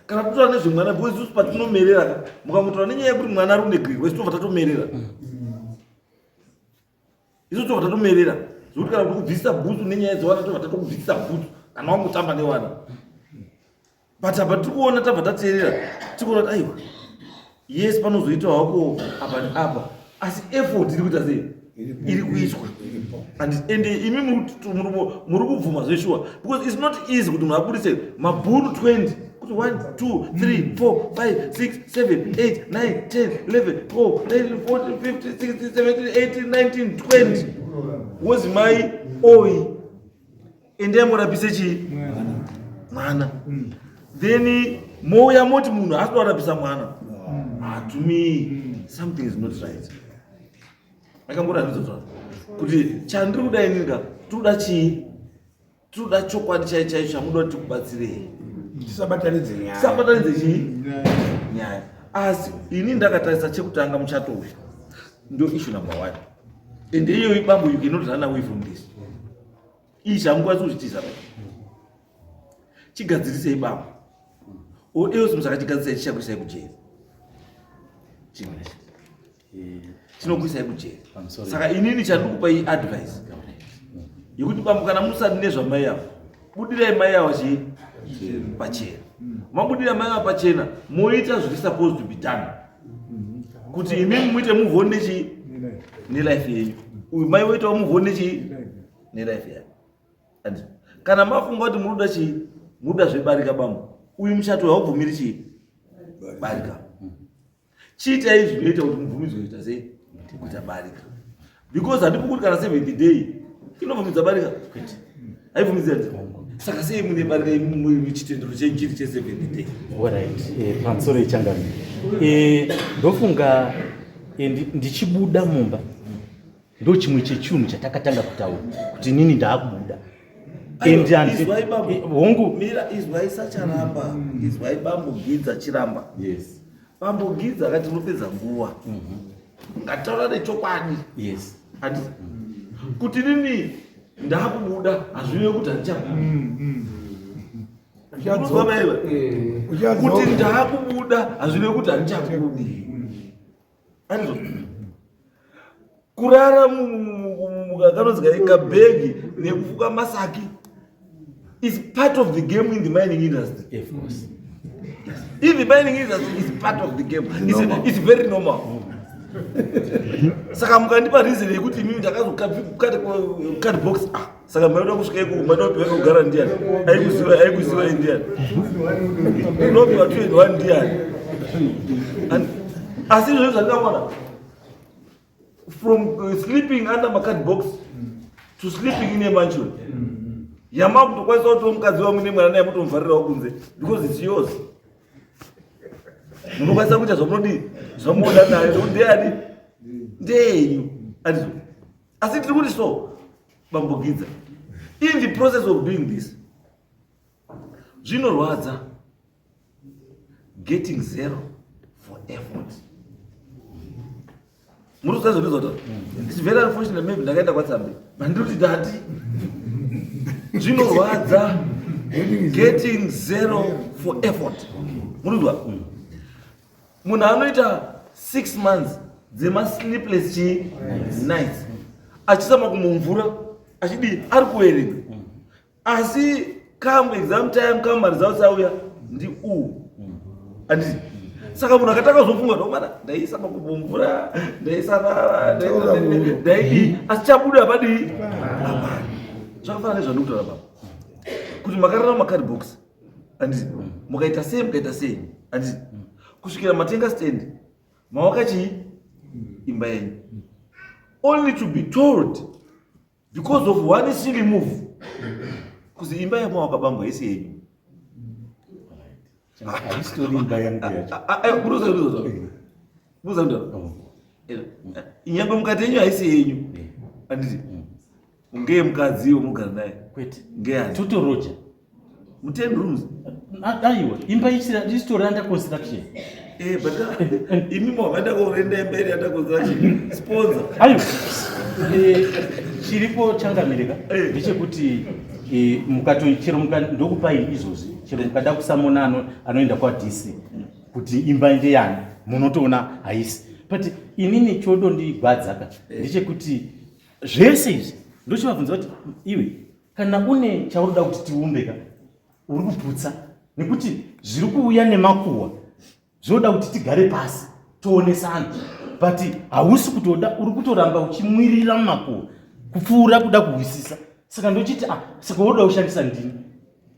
Kana totaura nezvemwana, because isusu patinomerera ka, mukangotaura nenyaya yekuti mwana ari kunegrirwa, isu tobva tatomerera. Isu tobva tatomerera zvekuti kana kuti kubvisisa bhutsu nenyaya dzewana, tobva tatokubvisisa bhutsu kana wangotamba newana. But apa tiri kuona, tabva tateerera, tiri kuona kuti aiwa, yes, panozoitwa hako apa neapa, asi effort iri kuita sei? Iri kuitwa. And ende imi muri kubvuma zveshuwa, because it's not easy kuti munhu abudise mabhuru 20 kuti 1 2 3 4 5 6 7 8 9 10 11 12 13 14 15 16 17 18 19 20, wozi mai oi, endai murapise chii? Mwana. Then mouya moti munhu haasi kuda mwana. Ah, to me something is not right. Akamboratidza kuti chandiri kuda ininga, tinoda chii? Tinoda chokwadi chai chaicho chamuda kuti tikubatsirei. Tisabatanidze nyaya. Tisabatanidze chii? Nyaya. Asi ini ndakatarisa chekutanga, muchato uyu ndo issue number one, and iyoyi bambo, you cannot run away from this. Izvi hamukwanisi kuzvitiza bai. Chigadzirisei bambo, or else musakachigadzirisai, chichakuisai kujeri. Chimwe chinokuisai kujeri. Pamusoro. Saka inini chandikupa iadvice yekuti bambo, kana musati nezvamai avo, budirai mai avo chii? Pachena. Mabudira mai avo pachena, moita zviri supposed to be done kuti imimi muite move on nechii? Nelife yenyu. Uyu mai woitawo move on nechii? Nelife yake. And kana mafunga kuti muruda chii, muruda zvebarika, bambo, uyu muchato haubvumiri chii? Barika. Chiitai zvinoita kuti mubvumidzwe kuita sei? Kuita barika, because handipo kuti kana seventh day inobvumidza barika? Haibvumidzi ati. Saka sei mune barika muchitendero chenyu chiri cheseventh day? Alright, pamusoro yechangamiro, ndofunga ndichibuda mumba ndo chimwe chechinhu chatakatanga kutaura kuti inini ndaakubuda. And Izwai bambo. Hongu. Mira, izwai sacharamba, izwai bambo Gidza chiramba. Yes. Bambo Gidza akati unopedza nguva, ngataura nechokwadi. Yes. Handiti kuti nini ndakubuda hazvive kuti handichabuda. Unozwa maiva kuti ndakubuda hazvive kuti handichabudi. Andizvo kurara kanonzi kabhegi nekufuka masaki is part of the game in the mining industry. Of course. In the mining industry is part of the game. It's very normal. Saka mukandipa reason yekuti imimi ndakazocardbox, ah, saka maida kusvika ikoko, maida kuti kugara ndiani aikuziva? Aikuziva ndiani? Unopiwa two and one ndiani? Asi izvozvo zvandingaona from sleeping under macard box. To sleeping in a mansion yamakutokwanisa kuti mukadzi wangu nemwana naye mutomuvharirawo kunze because it's yours. Munokwanisa kuita zvamunodii, zvamunoda nayo, nekuti ndeyani? Ndeyenyu. Andizvo? Asi tiri kuti so, bambogidza, in the process of doing this, zvinorwadza getting zero for effort. Muri kuziva zvandinotaura? It's very unfortunate, maybe ndakaenda kwaTsambe, but ndiri kuti dati zvinorwadza getting zero for effort. Muri kuzwa? Munhu anoita 6 months dzemasleepless chii nights, achisama kumumvura, achidii, ari kuverenga, asi come exam time, come maresults auya, ndi u handiti? Saka munhu akatanga kuzofunga kuti, "Omana, ndaisa makumbo mvura, ndaisarara, ndaidii," asi chabuda hapadii, hapana. Zvakafanana nezvandikutaura baba, kuti makarara mumakadbox, handiti? Mukaita sei, mukaita sei, handiti? Kusvikira matenga stand, mawaka chii, imba yenyu, only to be told because of one silly move kuzi imba yamawaka, bambo, haisi yenyu. Haisitori imba yangu yacho. Buza. Nyangwe mukati yenyu haisi yenyu, handiti? Ngeye mukadzi womugara naye? Kwete. Ngeyani? Totoroja. Mu10 rooms? Aiwa, imba isitori under construction. Eh, but imi mawakaenda korenda imba iri under construction, sponsor. Aiwa, chiripo changamireka ndechekuti mukato chero ndokupai izvozvi, chero mukada kusamona anoenda kwaDC kuti imba ndeyani, munotoona haisi. But inini chodondigwadzaka ndechekuti zvese izvi ndochivabvunza kuti, iwe kana une chaunoda kuti tiumbeka, uri kuputsa, nekuti zviri kuuya nemakuhwa zvinoda kuti tigare pasi toonesana, but hausi kutoda, uri kutoramba uchimwirira mumakuhwa kupfuura kuda kuhwisisa. Saka ndochiti, ah, saka woda kushandisa ndini,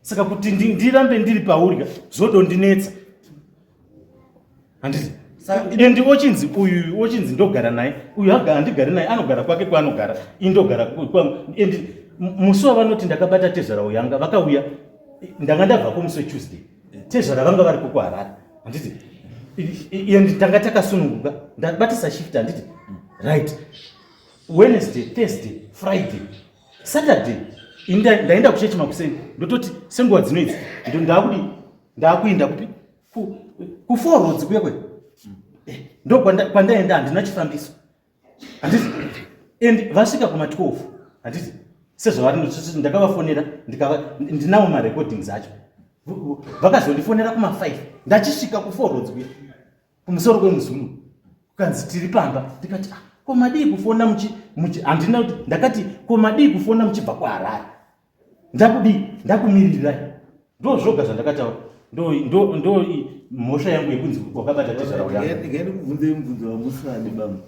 saka kuti ndirambe ndiri paurya zvodondinetsa, handiti? And ochinzi uyu, ochinzi ndogara naye uyu, handigari naye, anogara kwake kwaanogara, indogara kwangu. And musi wavanoti ndakabata tezvara uyanga vakauya, ndanga ndabvako musi weTuesday, tezvara vanga variko kuHarare, handiti? And tanga takasununguka, ndabatisa shift, handiti? Right, Wednesday, Thursday, Friday, Saturday, ndaenda kuchechi makuseni, ndototi senguva dzinoidzi ndakudi ndakuinda kupi, kuFour Roads kuya kwe. Ndo kwandaenda, handina chifambiso, handiti? And vasvika kuma12, handiti? Sezvavari, ndakavafonera, ndinawo marecordings acho. Vakazondifonera kuma5 ndachisvika kuFour Roads kuya kumusoro kwemuzulu, kukanzi tiri pamba. Ndikati, ah, ko madii kufona muchi, handina kuti ndakati, ko madii kufona muchibva kuHarare? Ndakudii, ndakumirirai. Ndo zvoga zvandakataura. Ndo mhosva yangu yekunzi wakabata tezvara yangu. Ndingaende kubvunzei mubvunzo wamusani, bambo?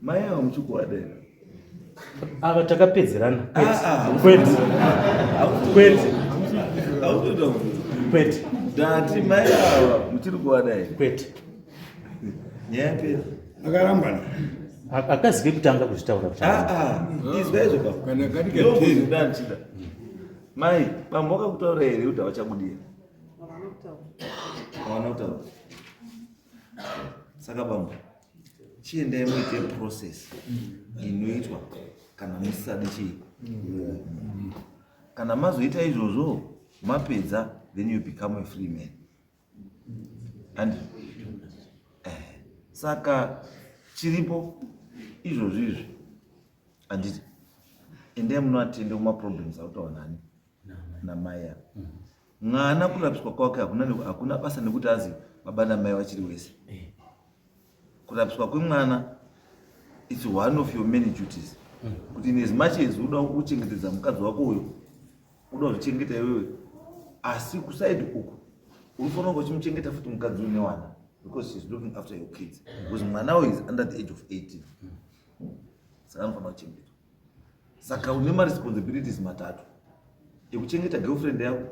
Mai ava muchikuwada here? Ava takapedzerana. Ah, ah. Kwete, kwete. Hautoita kubvunza. Kwete. Ndati mai ava muchiri kuwada here? Kwete. Nyaya yapera. Akarambana. Akazike kutanga kuzvitaura kuti Ah, ah, izwa izvo baba. Kana katika Ndomubvunzo 10. ndandichida. Mai, bambo vakakutaura here kuti havachabudira? Havana kutaura. Havana kutaura. Saka bambo, chiendai muite process inoitwa kana musisadi chii. Kana mazoita izvozvo, mapedza, then you become a free man. And saka chiripo izvozvo izvi, handiti? Endai munoatende kumaproblems autaura nani namai ava. Mwana kurapiswa kwake hakuna basa nekuti azi baba namai vachiri wese. Kurapiswa kwemwana, it's one of your many duties, kuti in as much as uda kuchengetedza mukadzi wako uyo, uda kuzvichengeta iwewe, asi kuside uku unofanira kunge uchimuchengeta futi mukadzi une wana, because she's looking after your kids, because mwana uyu is under the age of 18, saka anofanira kuchengetwa. Saka une maresponsibilities matatu: ekuchengeta girlfriend yako,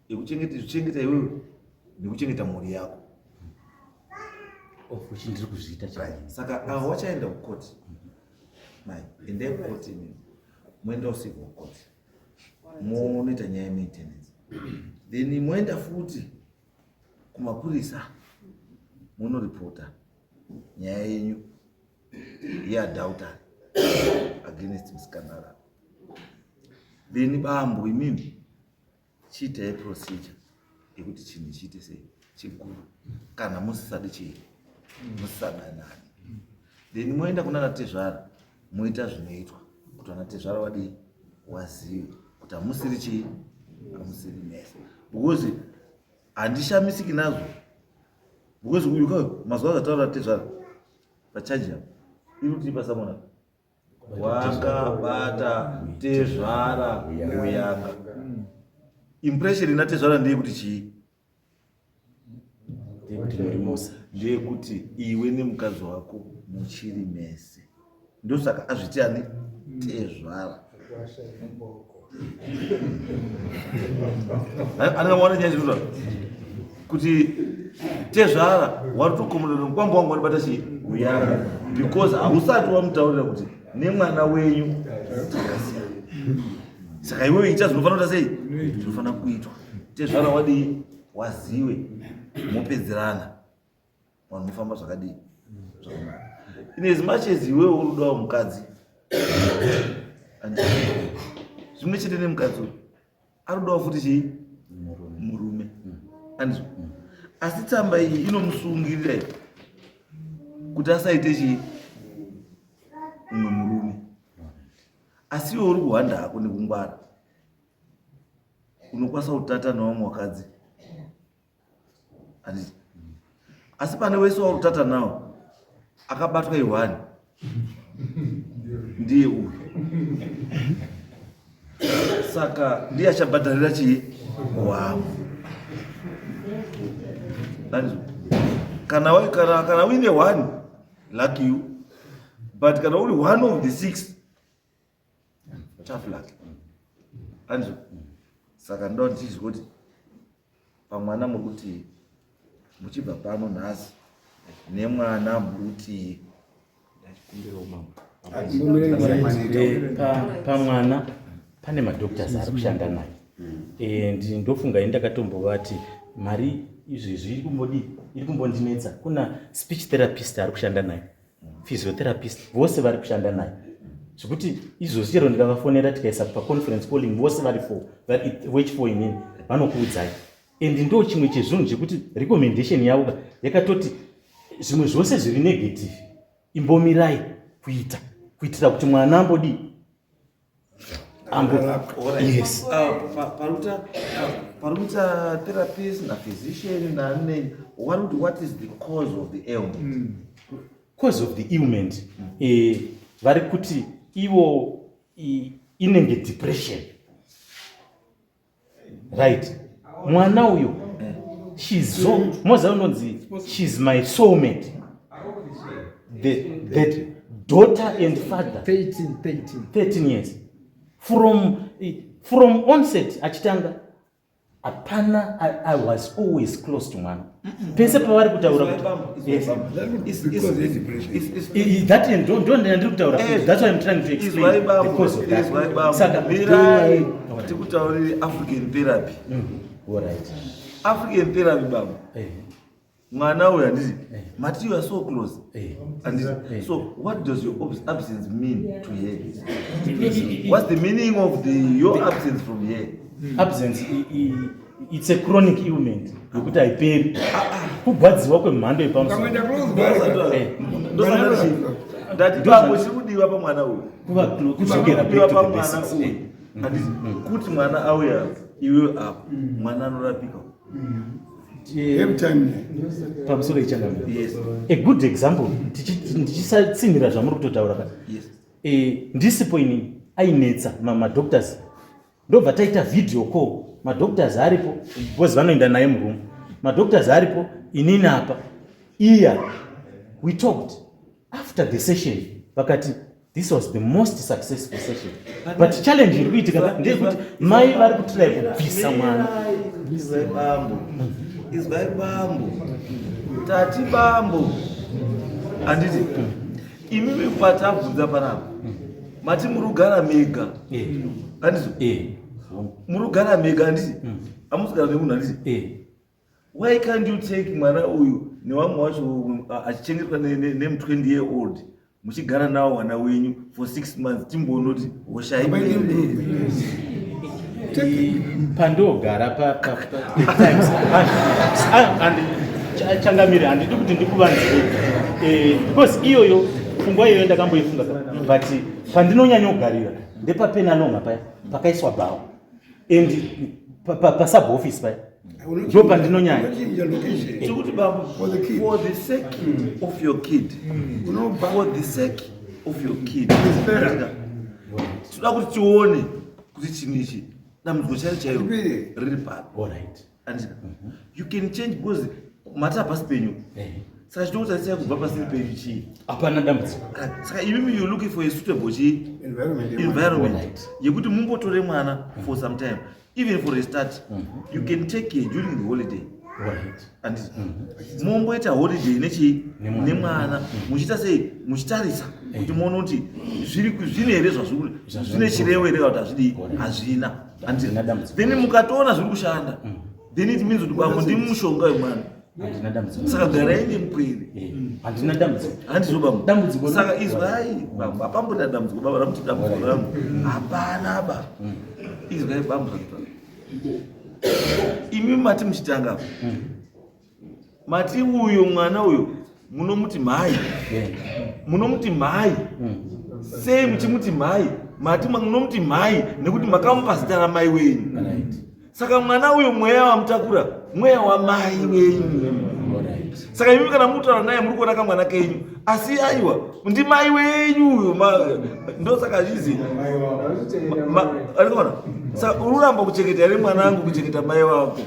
ekuchengeta zvichengeta iwewe, nekuchengeta mhuri yako. Of which ndiri kuzviita chaizvo. Saka ava wachaenda kukoti, mai, endai kukoti imimi. Moenda kucivil court, monoita nyaya yemaintenance, then moenda futi kumapurisa, monoripota nyaya yenyu yeadultery against musikana. Then bambo, imimi chiitai procedure yekuti chinhu chiite sei, chiguru. Kana musisadi chii, musisadanani, then moenda kuna natezvara, moita zvinoitwa kuti vanatezvara vadii, wazive kuti hamusiri chii, hamusiri mese. Because handishamisiki nazvo, because uyu mazuva azataura tezvara pachaji apo, iri kutipa samona wakabata tezvara uyanga. Impression ina tezvara ndeyekuti chii? Ndeyekuti muri Musa. Ndeyekuti iwe nemukadzi wako muchiri mese. Ndosaka azviti ani, tezvara. Anenge nyaya zvinotaura kuti tezvara waritokomorera mukwambo wangu wanibata chii, uyanga, because hausati wamutaurira kuti nemwana wenyu takasiyana. Saka iwewe ita zvinofanira kuita sei, zvinofanira kuitwa. Tezvara wadii, waziwe, mopedzerana, vanhu mofamba zvakadii, zvakanaka. In as much as iwewe uri kudawo mukadzi, zvimwe chete nemukadzi uyu ari kudawo futi chii, murume, andizvo? Asi tsamba iyi inomusungirira iyi kuti asaite chii, mumwe murume. Asi iwe uri kuhwanda hako nekungwara, unokwanisa kutata nevamwe vakadzi, handiti? Asi pane wese wauri kutata nawo akabatwa ihwani, ndiye uyu. Saka ndiye achabhadharira chii, wavo. Andizvo? Kana uine one, lucky you, but kana uri one of the six, tough luck, andizvo? Saka ndoda ndichizwa kuti pamwana muri kuti muchibva pano nhasi nemwana muri kuti Pamwana pane madoctors ari kushanda naye. And ndofunga ini ndakatombovati mari izvezvi iri kumbodii, iri kumbondinetsa. Kuna speech therapist ari kushanda naye, physiotherapist, vose vari kushanda naye, zvekuti izvozvi chero ndikavafonera tikaisa paconference calling vose vari four, vari four, inini vanokuudzai. And ndo chimwe chezvinhu chekuti recommendation yavo ka yakatoti zvimwe zvose zviri negative imbomirai kuita, kuitira kuti mwana ambodii, ambo, yes. Pari kuita therapist naphysician nane what is the cause of the ailment? Cause of the ailment, vari kuti ivo inenge depression, right? Mwana uyo, she's so moza unonzi she's my soulmate, the daughter and father. 13, 13. 13 years from onset achitanga hapana. I was always close to mwana pese pavari kutaura kuti, yes. Because of depression. That ndo ndiri kutaura. That's why I'm trying to explain the cause of that. Saka Mirai tikutaurire African therapy. Alright. African therapy, baba. Mwana uyu, handiti mati you are so close? Handiti? So what does your absence mean to her? What's the meaning of the your absence from here? Absence, it's a chronic ailment yekuti haiperi, kugwadziwa kwemhando yepamusoro. Ukamwenda close. Ndati bambo, chiri kudiwa pamwana uyu, Kuva kudzokera kudiwa back to the pamwana basics. uyu, handiti kuti mwana auya, iwe apo mwana anorapika? Every time. Pamusoro ichangamira. Yes. A good example, ndichisatsinhira zvamuri kutotaura ka, ndisipo inini, ainetsa madoctors, ndobva taita video call, madoctors aripo, because vanoenda naye muroom, madoctors aripo, inini apa iya. We talked after the session, vakati this was the most successful session. But challenge iri kuitika ka ndeyekuti mai vari kutry kubvisa mwana. Izwai bambo, izwai bambo, tati bambo, handiti imimi patabvunza panapa? Mati muri kugara mega. Handizvo? Muri kugara mega handiti? Hamusi kugara nemunhu handiti? Why can't you take mwana uyu newamwe wacho achichengetwa nemu 20 year old muchigara nawo wana wenyu for 6 months timboona kuti hosha pandogara times changamire handidi kuti ndikuvanzire because iyoyo pfungwa iyoyo ndakamboifunga, but pandinonyanyogarira ndepapenalonga paya pakaiswa bhawa and pasub office paya ndo pandinonyanya. Unochinja location. Tikuti baba, For the kid. for the sake of your kid, Unobva for the sake of your kid, It's better. toda kuti tione kuti chinhu ichi dambudziko chairo chairo Ripiri. riri papi. Alright. And you can change because mati hapasi penyu, saka chinokutarisa kubva pasiri penyu chii? Hapana dambudziko. Saka imimi you looking for a suitable chii? Environment. Environment yekuti mumbotore mwana for some time, even for a start you can take her during the holiday. And momboita holiday nechii? Nemwana. Nemwana, muchiita sei, muchitarisa kuti muone kuti zvine here zvazviri, zvine chirevo here kana kuti hazvidii, hazvina. Handina dambudziko. Then mukatoona zviri kushanda, then it means kuti bambo ndimi mushonga wemwana. Handina dambudziko. Saka garai nemupwere. Handina dambudziko. Handizvo bambo? Dambudziko Saka izwai bambo, hapambona dambudziko baba ramuti dambudziko rangu hapana ba. Izwai bambo, zvakutaura imi mati muchitanga apa, mati uyo mwana uyo munomuti mhai. Munomuti mhai sei? Muchimuti mhai, mati munomuti mhai nekuti makamupa zita ramai wenyu. Saka mwana uyo mweya wamutakura mweya wamai wenyu. Saka imi kana mutaura naye muri kuona kamwana kenyu, asi aiwa, ndimai wenyu uyo. Ndosaka zvizi arikuona. Saka uri kuramba kuchengeta here mwana angu, kuchengeta mai wako?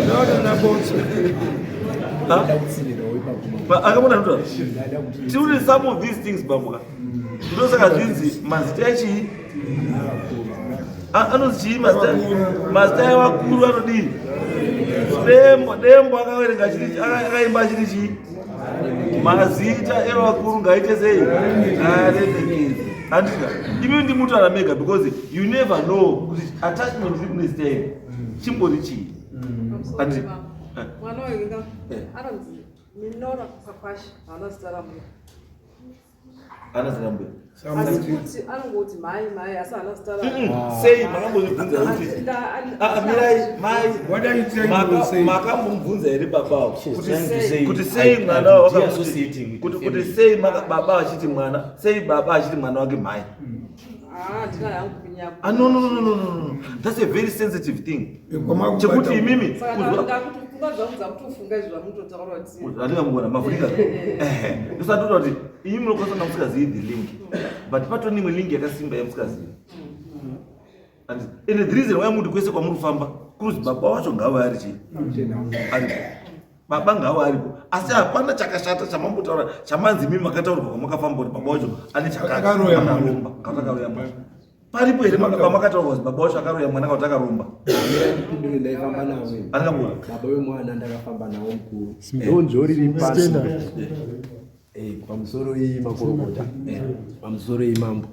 Ndaona nabotso. Ha? Akamona ndotaura tiuri some of these things bambuka. Ndosaka zvinzi mazita echii anonzi chii, mazita evakuru anodii? Dembo, Dembo akaverenga achiti, akaimba achiti chii? Mazita evakuru ngaite sei? Aremekedze. Handika imi ndimutaura mega because you never know kuti attachment iri kune zita iri chimbori chii. Andi- Mwana uyu ka anonzi Minora Kupakwasha, haana zita rambuya. Ana zita rambuya? Asi kuti anongoti mhai, mhai, asi haana zita rambuya. Sei makambozvibvunza kuti Ah, mirai mai. What are you trying to say? Makambomubvunza here babawo Kuti kuti sei mwana wakamuti kuti sei baba vachiti mwana, sei baba achiti mwana wake mhai? Ah, ndina yangu kunyapa. Ah, no, no, no, no, no, no. That's a very sensitive thing chekuti imimi Saka kuzwa ndakuti pfungwa dzangu dzakutofunga izvi zvamutotaura kuti Handingamugona mavhurika, ehe, ndosatoda kuti imi munokwanisa kunga musikazivi the link, but patoni imwe link yakasimba yamusikazivi. And the reason why muti kwese kwamuri kufamba kuruzi baba wacho ngave ari chii, aripo, baba ngave aripo, asi hapana chakashata chamambotaura chamanzi imi makataurwa kwamakafamba kuti baba wacho ane chakati. Akaroya mwana. Akaromba kana akaroya mwana. Paripo here pamakataurwa kuti baba wacho akaroya mwana kana kuti akaromba? Ndipindure, ndaifamba nawo. Andingamboona. Baba wemwana ndakafamba nawo mukuru, donzvo riri pasi. Pamusoro iyi makorokota, pamusoro iyi mambo.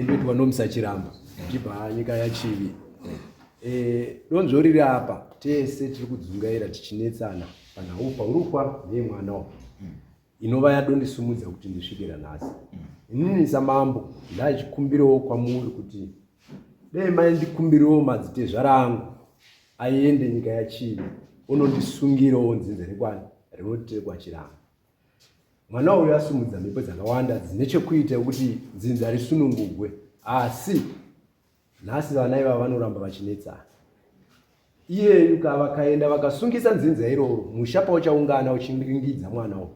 Ndoitwa Nomisa Chiramba, ndibva nyika yaChivi. Donzvo riri apa, tese tiri kudzungaira tichinetsana panhau paurukwa neyemwana uyu, inova yadondisumudza kuti ndisvikira nhasi. Inini samambo ndachikumbirawo kwamuri kuti dei maindikumbirawo madzitezvara angu aende nyika yaChivi unondisungirawo nzinza rekwani rinotekwa Chiramba. Mwana uyu asumudza mhepo dzakawanda dzine chekuita yekuti nzinza risunungugwe, asi nhasi vana ivava vanoramba vachinetsana. Iyeyu ka vakaenda vakasungisa nzinza iroro, musha pauchaungana uchiringidza mwana uyu,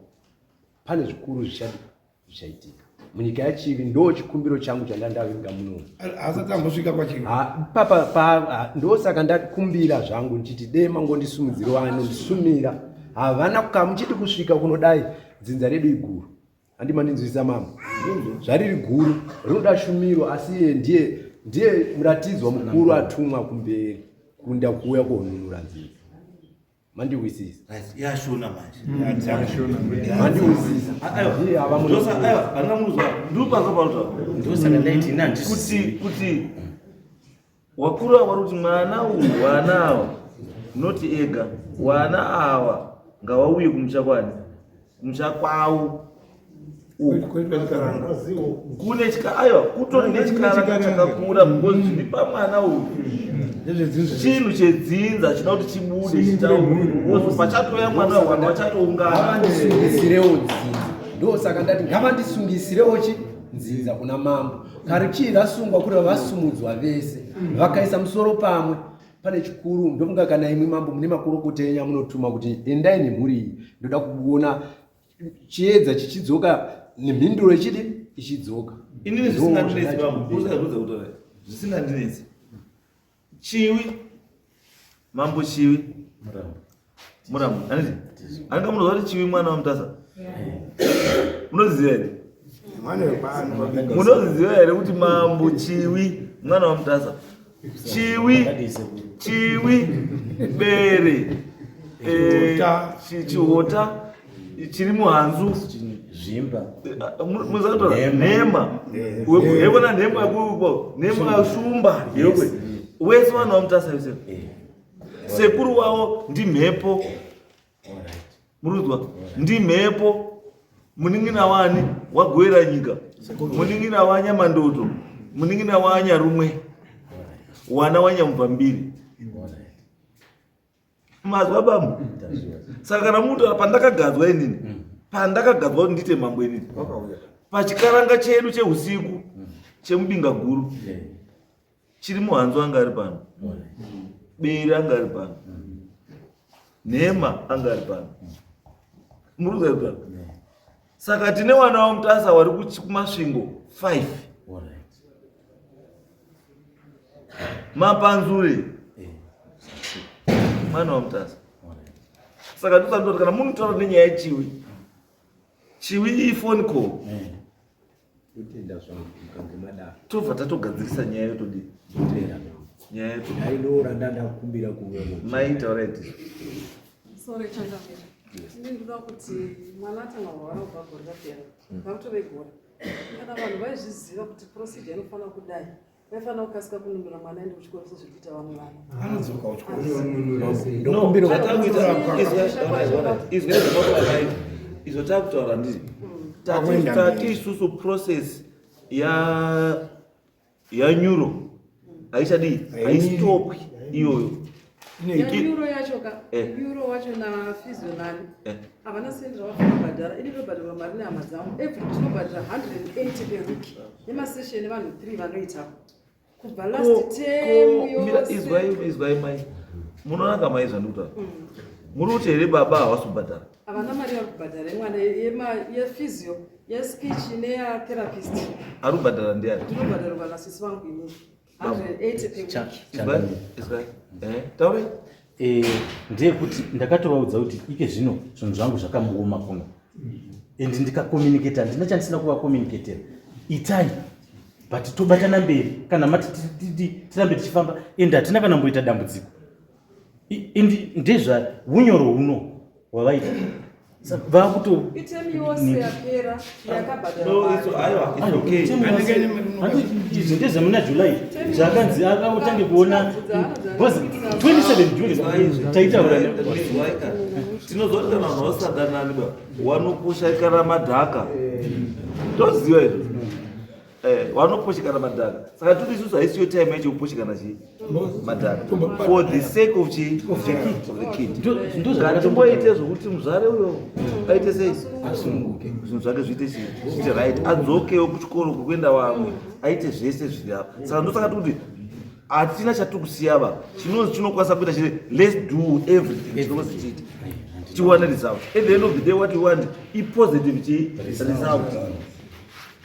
pane zvikuru zvichaitika munyika yaChivi. Ndo chikumbiro changu chandandavinga munomu. Asati ambosvika kwaChivi. Ha, papa pa ndosaka ndakumbira zvangu ndichiti dei mangondisumudzirawo anondisumira. Havana kamuchiti kusvika kunodai dzinza redu iguru, handi mandinzwisa mama? Zvariri guru rinoda shumiro, asi iye ndiye muratidzwa mukuru atumwa kumberi kunda kuuya konunura nzinza. Mandiwisisa. Right, yashona manje. Mandiwisisa. Aiwa. Ava muno- Ndosa aiwa, handina munozwa. Ndiri panza pauta. Ndosaka ndaiti ini handisi Kuti kuti wakuru ava vari kuti mwana uyu wana awa noti ega wana awa ngawauye kumusha kwani kumusha kwawo uku Kuitwa chikaranga. Kune chika aiwa kutori nechikaranga chakakura because zviri pamwana uyu Ndezvedzinza. Chinhu chedzinza chinoda kuti chibude chitaurwe pachatouya mwana uyu vanhu vachatoungana. Ngavandisungisirewo nzinza. Ndosaka ndati ngavandisungisirewo chi nzinza kuna mambo. Kare chii rasungwa kuri vasumudzwa vese vakaisa musoro pamwe pane chikuru. Ndofunga kana imwi mambo mune makurukota enyu amunotuma kuti endai nemhuri iyi, ndoda kuona chiedza chichidzoka nemhinduro ichidi ichidzoka. Inini zvisingandinetsi bambo, usazvidza kutaura zvisingandinetsi. Chiwi, mambo Chiwi Murambo, handiti anenge munoziva kuti Chiwi mwana waMutasa, munoziziva here? Mwana wepano. Munoziziva here kuti mambo Chiwi mwana waMutasa? Chiwi, Chiwi, Bere, Chihota. Chihota chiri muhanzu. Zvimba. Muzatora Nhema. Nhema yekona, nhema yekuko, nhema shumba yekwe, wese vanhu vaMutasa vese. Sekuru wavo ndimhepo. Murudzwa ndimhepo, munin'ina wani wagoera nyika, munin'ina wanyamandoto, munin'ina wanyarumwe, wana wanyamubvambiri. Mazwa bambo? Saka kana mutaura pandakagadzwa inini, pandakagadzwa kuti ndiite mambo inini, pachikaranga chedu cheusiku chemubinga guru chiri muhanzu, anga ari pano Beri, anga ari pano Nhema, anga ari pano Muruza ari pano. Saka tine wana waMutasa wari kuMasvingo 5, Mapanzure mwana waMutasa. Saka ndosandoti kana munotaura nenyaya yechiwi, chiwi iphone call. Kutenda zvangu mukange madaro. Tobva tatogadzirisa nyaya, yotodii? Kutenda zvangu. Nyaya yetu. Ndainoora ndandakumbira kuuya. Maita right. Sorry changamira, ini ndinoda kuti mwana atanga kurwara kubva gore rapera, rakutove gore. Kana vanhu vaizviziva kuti procedure inofanira kudai, vaifanira kukasika kununura mwana aende kuchikoro sezviri kuita vamwe vana. Anodzoka kuchikoro. Ndokumbira. Izwa zvakataura, izvo takutaura ndizvo. Tati isusu process ya yanyuro haichadii, haistopwi iyoyo. Yanyuro yacho ka, neuro wacho naphysio nani, havana sendi ravafanira kubhadhara. Ini ndobhadharwa mari nehama dzangu every, tinobhadhara 180 per week nemasession evanhu 3 vanoitapo kubva last term yose. Izwai, izwai mai, munonaka mai, zvandikutaura muri kuti here baba havasi kubhadhara? Havana mari yavari kubhadhara yemwana, yephysio, yespeech neyatherapist. Ari kubhadhara ndiani? Ndinobhadharwa nasisi vangu inini, 180 per week. Izwai, izwai, taurai. Ndeyekuti ndakatovaudza kuti ike zvino zvinhu zvangu zvakamuoma kuno and ndikacommunicata, handina chandisina kuvacommunicatera. Itai but tobatana mberi kana mati tirambe tichifamba and hatina kana mboita dambudziko. And ndezva unyoro huno hwavaita. Saka vakuto Iterm yose yapera yakabhadharwa No, mari. aiwa, it's okay. Izvi ndezvemuna July zvakanzi akatange kuona because 27 June taitaura. Tinozoti kana vanhu vasadanani ba wanoposhekana madhaka, toziva izvo. Wanoposhekana madhaka. Saka toti isusu haisiyo time yacho yekuposhekana chii madhaka for the sake of chii, of the kid. Ngatimboite zvokuti muzvare uyo aite sei, zvinhu zvake zviite chii, zviite right, adzokewo kuchikoro kwekuenda vamwe, aite zvese zviri apa. Saka ndosaka tikuti hatina chatiri kusiya va chinonzi chinokwanisa kuita chiri. Let's do everything chinokwanisa chiite, tiwane result. At the end of the day, what we want ipositive chii, result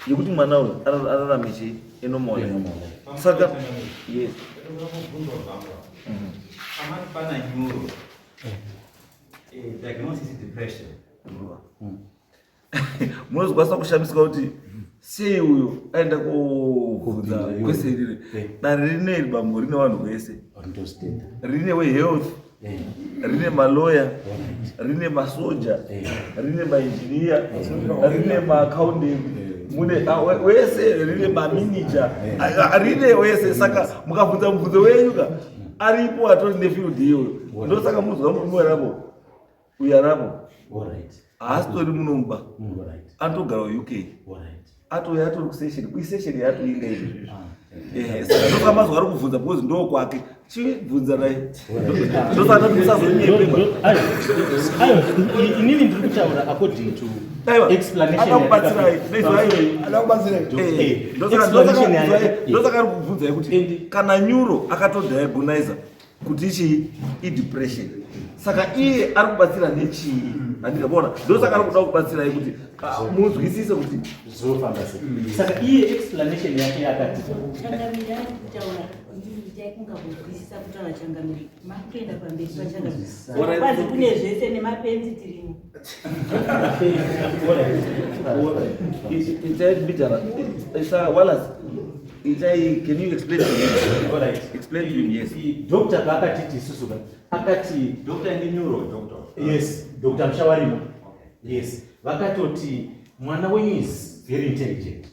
yekuti mwana uyu ararame chii, a normal life. Saka yes. Amati pana neuro diagnosis depression. Munozokwanisa kushamisika kuti sei uyu aenda kobvunza kweserire. Dare rineri bambo rine vanhu vese, rine wehealth. Rine maloya, rine masoja, rine mainjiniya, rine maaccountant, mune wese, rine maminija, rine wese. Saka mukabvunza mubvunzo wenyu ka, aripo atori nefield iyoyo. Ndosaka munzwa murume warapo uyu arapo haasitori munomuba, anotogara UK, atouya atori kusession, kuisession yaatoinga izvozvo. Saka ndoka mazwa ari kubvunza because ndo kwake, chibvunza naye. Ndosaka ndati musazonyepe. Aiwa, inini ndiri kutaura according to explanation. Akakubatsirai. Adakubatsirai. Explanation yake. Ndosaka ari kubvunzai kuti kana neuro akatodiagoniza kuti ichii idepression, saka iye ari kubatsira nechii? Handikabona, ndosaka ari kuda kubatsirai kuti munzwisise kuti zvinofamba sei. Saka iye explanation yake yakati Changamire ari kutaura, ndii kungakunzwisisa kutaura. Changamire, makutoenda pamberi pachangamire. Kwazi kune zvese nemapenzi tirimo. Itai mbijana. Saka Wallace, itai, can you explain to him? Alright. Explain to him, yes. Doctor paakatiti isusu ka, akati Doctor ndi neuro doctor? Yes, Dr Mushawarima, yes. Vakatoti mwana wenyu is very intelligent,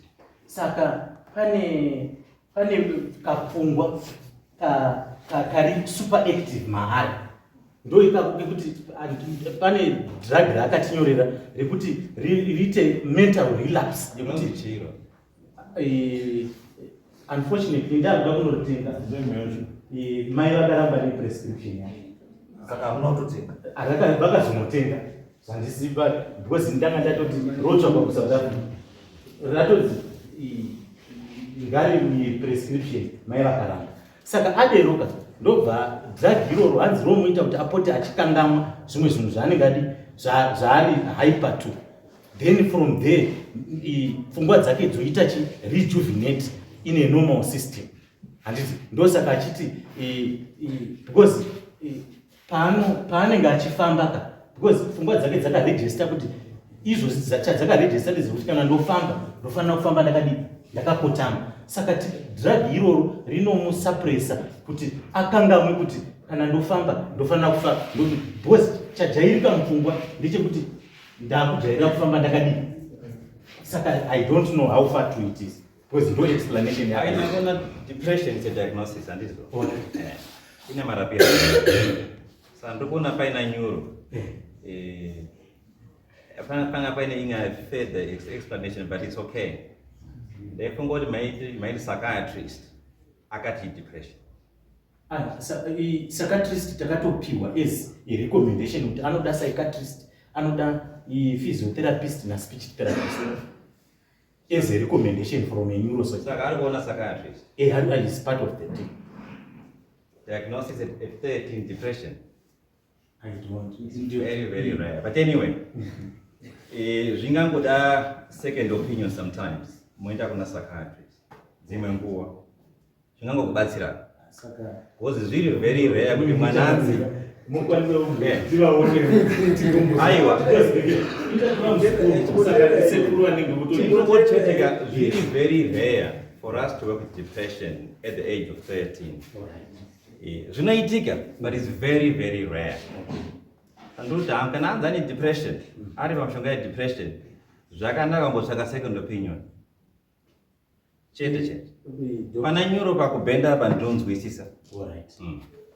saka pane kapfungwa kari super active maari. Ndo ikako kekuti pane drug raakatinyorera rekuti riite mental relapse yekuti Inonzi chiro? Unfortunately ndakuda kunoritenga. Mai vakaramba neprescription yacho. Saka hamuna kutotenga? Vakazonotenga zvandisiba, because ndanga ndatoti rotsvakwa kuSouth Africa, ratodzi ngari prescription, mai vakaramba. Saka aderoka, ndobva drug iroro hanzi romuita kuti apote achikangamwa zvimwe zvinhu zvaanenge adi zvaari hyper to, then from there pfungwa dzake dzoita chi rejuvenate in a normal system, handiti? Ndosaka achiti because paanenge achifamba ka, because pfungwa dzake dzakaregister kuti izvo chadzakaregister ndezvekuti kana ndofamba ndofanira kufamba ndakadii, ndakakotama. Saka drug iroro rinomusuppressa kuti akangamwe kuti kana ndofamba ndofanira kufa, because chajairika mupfungwa ndechekuti ndakujairira kufamba ndakadii. Saka I don't know how far true it is, because ndo explanation yake. Ainaona depression is a diagnosis, handizvo? Ine marapiro. Saka ndiri paina neuro. Panga paine imwe further explanation, but it's okay. Ndaifunga kuti maiti psychiatrist akati depression. Ah, psychiatrist takatopiwa as a recommendation kuti anoda psychiatrist, anoda physiotherapist naspeech therapist as a recommendation from a neurosurgeon. Saka ari kuona psychiatrist? Is part of the team. Diagnosis at 13, depression. I don't Very, very rare, but anyway, zvingangoda second opinion sometimes, moenda kuna psychiatrist dzimwe nguva, zvingangokubatsira. Saka because zviri very rare kuti mwana anzi mokwanisa tivaone. Aiwa. Sekuru vanenge Chinongochetika, zviri very rare for us to work with depression at the age of 13. Zvinoitika, but it's very, very rare. Andikuti kana anzi ane depression, ari pamushonga yedepression, zvakanaka kumbotsvaka second opinion chete chete. Pana neuro pakubhenda apa ndinonzwisisa. Alright.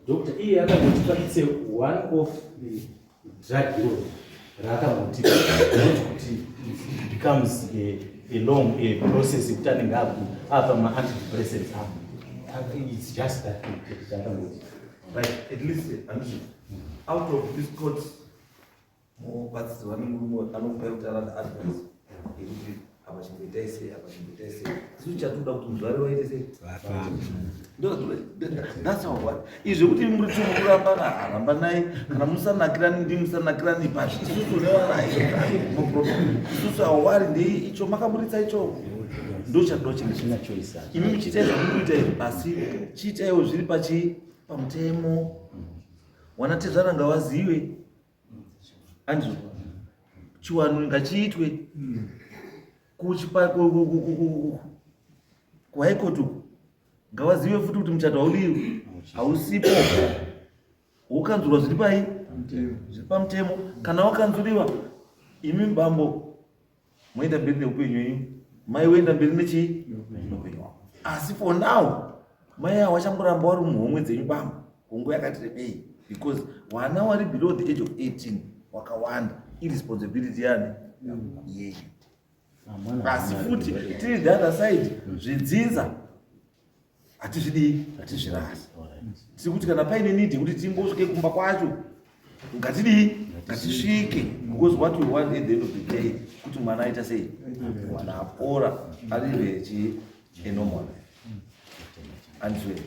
Doctor iye akangotipa, it's a one of the drug iroro raakangotipa, not kuti it becomes a long a process yekuti anenge apa ma-antidepressants apa. It's just that chaakangoti. Right, at least handizvo, out of this court mubatsirwa nemurume anokupai kuti arada advice yekuti apa chimboitai sei, apa chimboitai sei. Isu chatoda kuti muzvare waite sei. That's our what izvi zvekuti muri tiri kurambana, harambanai. Kana musanakirani, ndi musanakirani, but isusu nevana no problem. Isusu awari ndei icho makaburitsa icho, ndo chatoda china choice. Imi muchiita zvamuri kuita izvi, asi chiitaiwo zviri pachi pamutemo. Wana tezvara ngavazive, andizvo? Chiwano ngachiitwe kuchipa kuhigh court uku, ngavazive futi kuti muchato haudiwi, hausipo. Wokanzurwa zviri pai? Zviri pamutemo. Kana wakanzuriwa, imi bambo moenda mberi neupenyu wenyu, mai woenda mberi nechii? Neupenyu wako. Asi for now, mai avo vachangoramba wari muhomwe dzenyu bambo kunguva yakati rebei because wana wari below the age of 18 wakawanda irresponsibility yani yenyu. Asi futi tiri the other side zvedzinza hatizvidii hatizvirasi tiri kuti kana paine need yekuti timbosvike kumba kwacho ngatidii ngatisvike because what we want at the end of the day kuti mwana aita sei mwana apora arive chi enormal andizve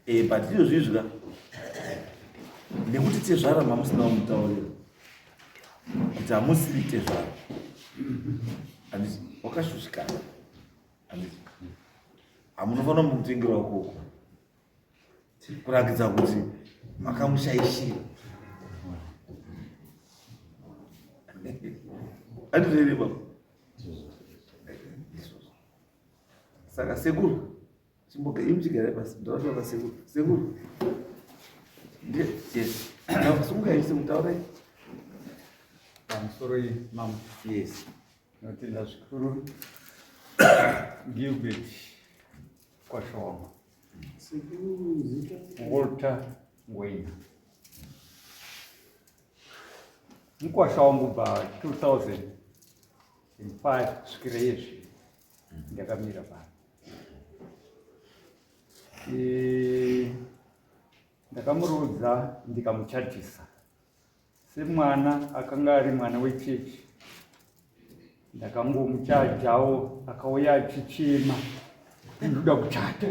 eh, but izvo zvizvika nekuti tezvara mamusina kumutaurira kuti hamusiri tezvara anditi wakashushikana anditi hamunofanira kumutengera ukoko kurakidza kuti makamushaishira anditi here baba saka sekuru chimboga imi chigarai pasi ndavataura sekuru sekuru ndiye yes sungai sekutaurai pamusoro iyi mama yes Tinotenda zvikuru Gilbert Kwashoma. Walter Ngwenya. Mukwasha wangu bva 2005 kusvikira iyezvi ndakamira pano. Eh, ndakamuroodza ndikamuchatisa. Semwana akanga ari mwana wechechi ndakangomuchajawo akauya achichema ndoda kuchata.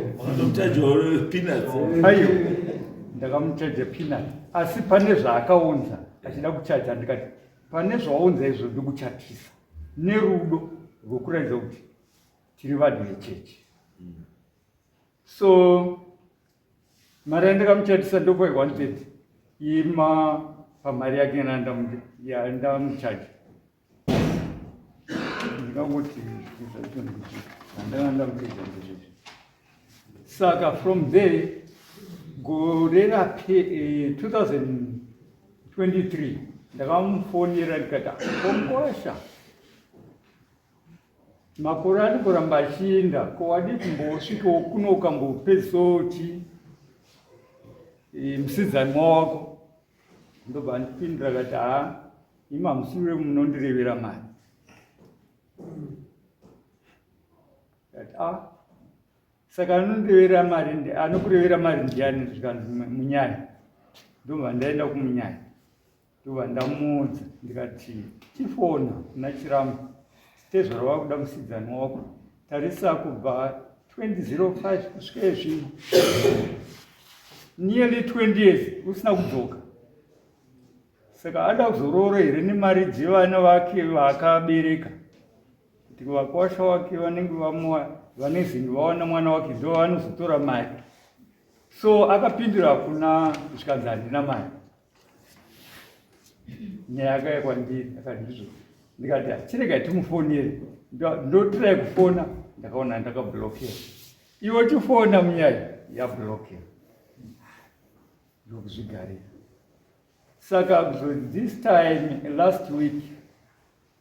Aiyo ndakamuchaja peanut asi pane zvaakaunza achida kuchaja ndikati pane zvaunza izvo ndokuchatisa nerudo rwekuratidza kuti tiri vanhu vechechi. So mari yandakamuchatisa ndopa 130 ima pamari yake yandamuchaja ndingangoti zvandanga ndamuchaja ndezvezvi saka from there gore rape 2023 eh, ndakamufonera ndikati kombosha Makore ari kuramba achiinda ko wadii kumbosvikawo kuno ukambopedzisawo chi e, musidzanwa wako ndobva andipindura kati haa imi hamusiriwe munondirevera mari kati a ah, saka anondirevera mari anokurevera mari ndiani zvikanzi munyaya ndobva ndaenda kumunyaya Ndobva ndamuudza ndikati chifona kuna Chiramu tezvara wakuda musidzani wako tarisa kubva 2005 kusvika ezvino nearly 20 years usina kudzoka saka ada kuzoroora here nemari dzevana vake vaakabereka kuti vakwasha wake vanenge vamuwa vanezenge vawana mwana wake ndo vanozotora mari so akapindura kuna zvikanzi handina mari nyaya yakauya kwandiri akati ndizvo ndikati ah, chirega timufonere ndotirai kufona ndakaona ndakablokera iwe chifona munyaya yablokera ndokuzvigarira saka this time last week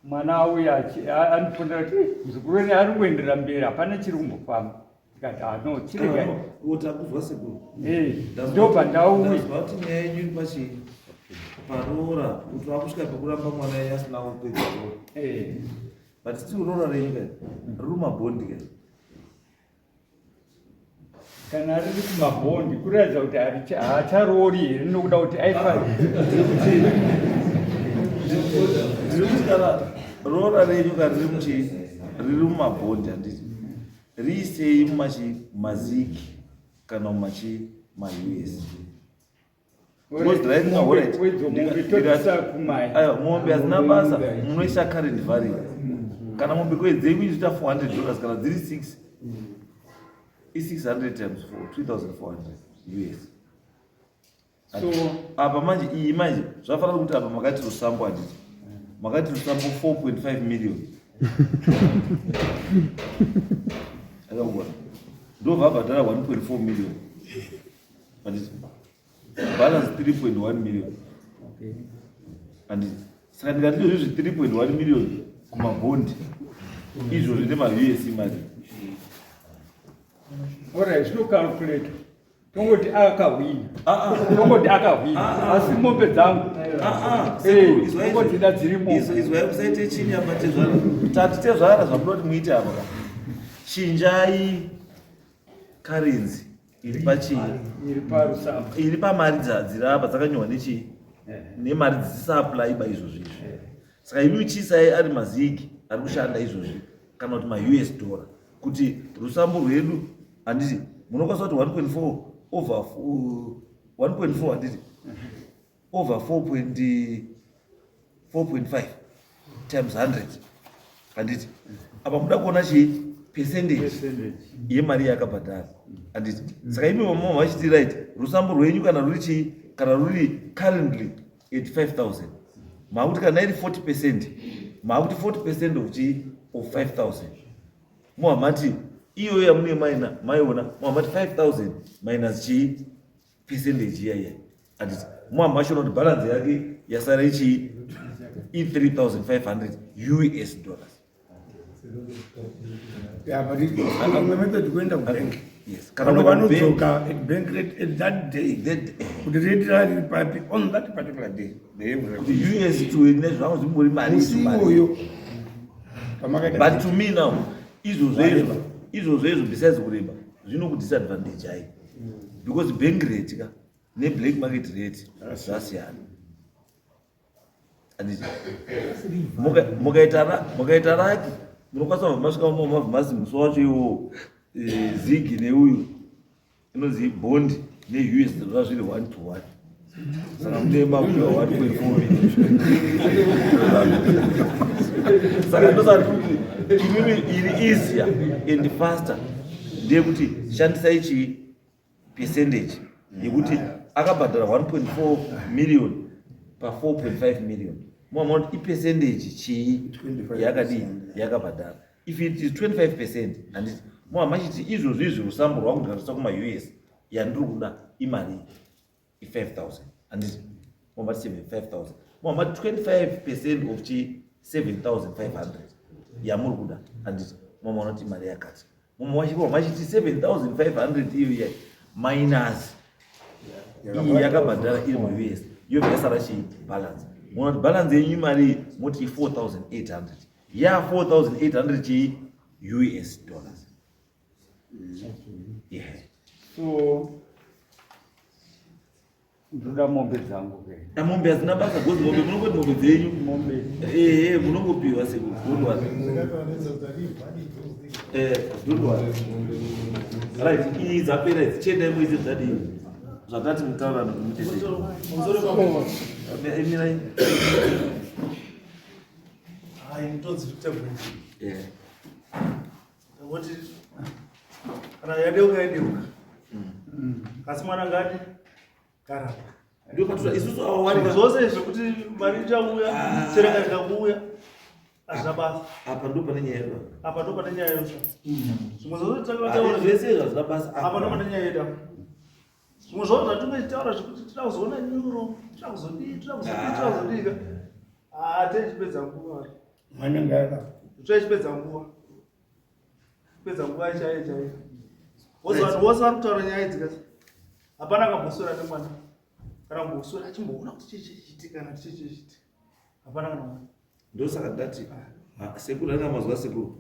Mwana auya andifonera kuti muzukuru wenyu ari kuenderera mberi hapana chiri kumbofamba ndikati ah no chiregai takuzwa sekuru eh, ndobva ndauya kuti nyaya yenyu iri pachii paroora kuti vakusvika pekuramba mwana yenyu asina kupedza roora eh. but still roora renyu kai riri mabhondi kai kana riri kumabhondi kuratidza kuti haacharoori here nokuda kuti aifandiri kuti kana roora renyu ka riri muchii riri mumabhondi handiti riisei mumachi maziki kana mumachi maus Mombe hadzina basa munoisa current value kana mombe kwedzei kuiita 400 dollars kana dziri 6 i600 times 4 2400 us so apa manje iyi manje zvafanira kuti apa makati rusambo handiti makati rusambo 4.5 million akakugona ndobva abhadhara 1.4 million handiti Balance 3.1 million. Handiti saka ndikati izvozvi 3.1 million kumabhondi izvozvi nemaUS mari. Alright, zvino calculate. Tongoti akahwina. Tongoti akahwina. Asi mombe dzangu. Tongoti da dzirimo. Izwai musaite chinyi apa tezvara. Tati tezvara zvamunoda kuti muite apa. Chinjai currency iri pachii? Iri parusambo. Iri pamari dziri apa dzakanyorwa nechii? Nemari dzisisa-apply ba izvozvi izvi. Saka imi chiisai ari mazigi ari kushanda izvozvi kana kuti maUS dollar kuti rusambo rwedu handiti munokwanisa kuti 1.4 over 1.4 handiti over 4.5 times 100 handiti apa muda kuona chii percentage yemari yakabhadhara handiti. Saka imi mama vachiti right, rusambo rwenyu kana ruri chii, kana ruri currently 85,000, maakuti kana iri 40%, maakuti 40% of chii, of 5000, muhamati iyoyo yamunee maina maiona, muhamati 5000 minus chii, percentage iya iya, handiti? Muhamashona kuti balance yake yasara ichii, i3500 US dollars. Yeah, but imwe method kuenda kubank. Yes. Kana vanodzoka at bank rate at that day, kuti rate rari papi on that particular day. They have kuti US to nezvangu zvimbori mari. Musi iwoyo pamakaita. But to me now, izvozvo izvo, izvozvo izvo, besides kureba, zvinokudisadvantage ai, because bank rate ka neblack market rate zvasiyana, handiti? Mukaita raki munokwanisa kubva masvika mabva musi wacho iwowo, zigi neuyu inonzi bond neUS zva zviri 1 to 1, saka munee makupiwa 1.4 million. Saka ndosati kuti imimi iri easier and faster ndeyekuti shandisai chii, percentage yekuti akabhadhara 1.4 million pa4.5 million, muamaona kuti ipercentage chii yakadii yakabhadhara. If it is 25%, handiti muhamachiti izvozvo izvi rusambo rwangu ndikatosa kumaUS yandiri kuda imari i5000, handiti? Muhamati 5000, muhamati 25% of chi 7500 yamuri kuda, handiti? Muhamaona kuti imari yakati mumwe machiti 7500 iyo iya minus iyi yakabhadhara iri muUS, yobva yasara chii, balance. Muona kuti balance yenyu imari, moti 4800 ya 4800 chii, US dollars, yeah. So ndoda mombe dzangu ke. Mombe hadzina basa because mombe munongoti mombe dzenyu. Mombe. Ehe, munongopiwa seku, don't worry. Don't worry. Right, iyi dzapera idzi, chiendai muise zvadii zvatati mutaurano kuti muite sei. Mirai. Hayi, ndonzi Victor Bwenzi. Ndangoti kana yadeuka yadeuka, asi mwana ngadi karapa. Ndopatoda isusu ava wari zvose zvekuti mari ichauya, chereka ikakuuya, hazvina basa. Apa ndo pane nyaya yedu. Apa ndo pane nyaya yosha. Zvimwe zvose takataura zvese izvo hazvina basa. Apa ndo pane nyaya yedu. Zvimwe zvavo zvatinge tichitaura zvekuti tinoda kuzoona nyuro, tinoda kuzodii, tinoda kuzodii, tinoda kuzodii ka, tichipedza nguva. Mwana ngaaka. Tichipedza nguva, pedza nguva chaiyo chaiyo. Vose vanhu vose vari kutaura nyaya idzi kasi hapana akamboswera nemwana kana kumboswera achimboona kuti chii chichiitika kana chii chichiitika, hapana kana mwana. Ndosaka ndati sekuru anga mazwa sekuru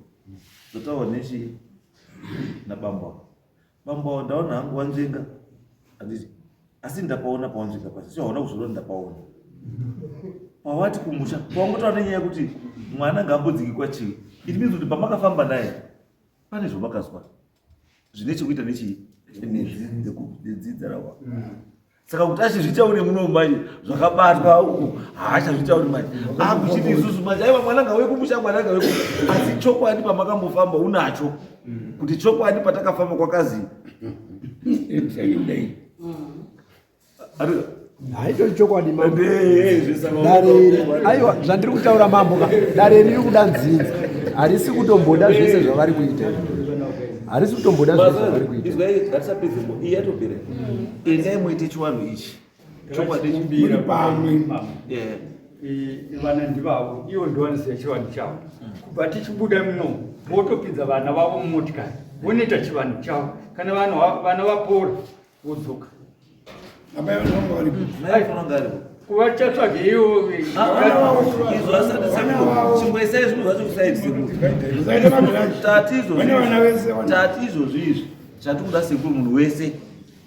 zvotaurwa nechi nabambo avo. Bambo avo ndaona hangu wanzvenga, handiti? Asi ndapaona pawanzvenga pasi sio hauna kuzviona, ndapaona pawati kumusha pawangotaura nenyaya yekuti mwana ngaambodzikikwa chii. It means kuti pamakafamba naye pane zvamakazwa zvine chekuita nechii, nedzidza rawa. Saka kuti achizvitaure muno manje zvakabatwa uku, haachazvitauri manje, akuchiti isusu manje, aiwa, mwana ngauye kumusha, mwana ngauye kumusha. Asi chokwadi pamakambofamba unacho kuti chokwadi patakafamba kwakazi Haito chokwadi mambo. Dare iri, aiwa, zvandiri kutaura mambo ka, dare riri kuda nzinza, harisi kutomboda zvese zvavari kuita, harisi kutomboda zvese zvavari kuita. Izwai, ngatisapedze iyi yatopera. Endai muite chiwanhu ichi. Chokwadi. Muri pamwe. Vana ndivavo, ivo ndovanoziva chivanhu chavo. Kubva tichibuda muno, votopinza vana vavo mumotikari, vonoita chivanhu chavo. Kana vana vapora, vodzoka. Amai vanonga varipo. Mai vanonga varipo. Kuvachatsvage ivo. Izvo asati sekuru. Chimboisai zvinhu zvacho kusaidi sekuru. Musaite mabhiraji. Tati izvozvi. Vane vana vese vana. Tati izvozvi izvi. Chatikuda sekuru munhu wese.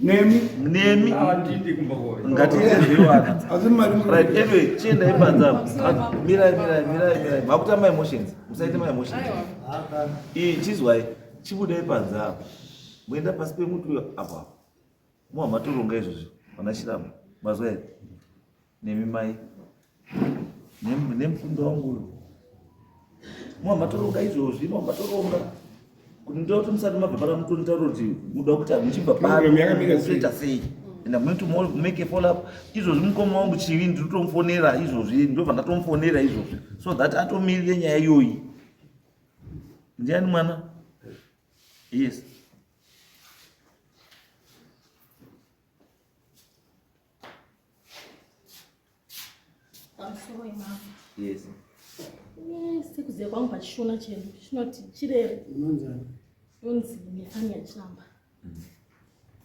Nemi. Nemi. Handidi kumba kwavo. Ngatiite zvevana. Asi mari muri. Right, anyway, chiendai panze apo. Mirai, mirai, mirai, mirai. Makuita ma emotions. Musaite ma emotions. Iyi chizwai, chibudai panze apo. Moenda pasi pemuti uyo apo apo. Muwa matoronga izvozvi, vana Chiramba. Mazwa here? Nemi mai. Nemufunda wangu uyu. Muwa matoronga izvozvi, muwa matoronga. Kuti ndoda kuti musati mabva pana mutonitaura kuti muda kuti muchibva Program yakamira sei? pano sei. And I'm going to make a follow up. Izvozvi mukoma wangu Chivi ndinotomufonera izvozvi, ndobva ndatomufonera izvozvi. So that atomirire nyaya iyoyi. Ndiani mwana? Yes. Pamusoro imama. Yes. Sekuziva kwangu pachishona chedu chinoti chirere. Yonzi Nefania Chiramba.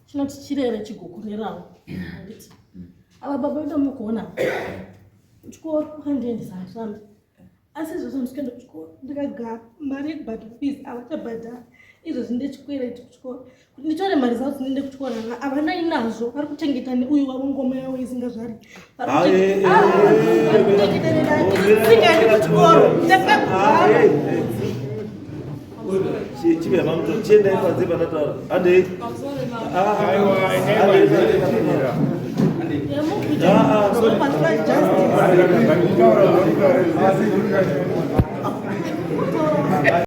Chinoti chirere chigokurerawo. Handiti. Ava baba vedu mukuona. Kuchikoro vakandiendesa handirambi. Asi izvozvo ndisikuenda kuchikoro ndakagara mari yekubhadhara fees havachabhadhara. Izvozvi ndechikwereti kuchikoro. Kuti nditore mari dzavo dzinoende kuchikoro havana inazvo vari kuchengeta neuyu wavo ngoma yavo isingazvari. Vari kuchengeta nedasingaendi kuchikoro. Ndakagara. Chive mamuto chiendai panze pandataura. Handei. Aiwa, endai panze. Ah, ah, sorry. Justice.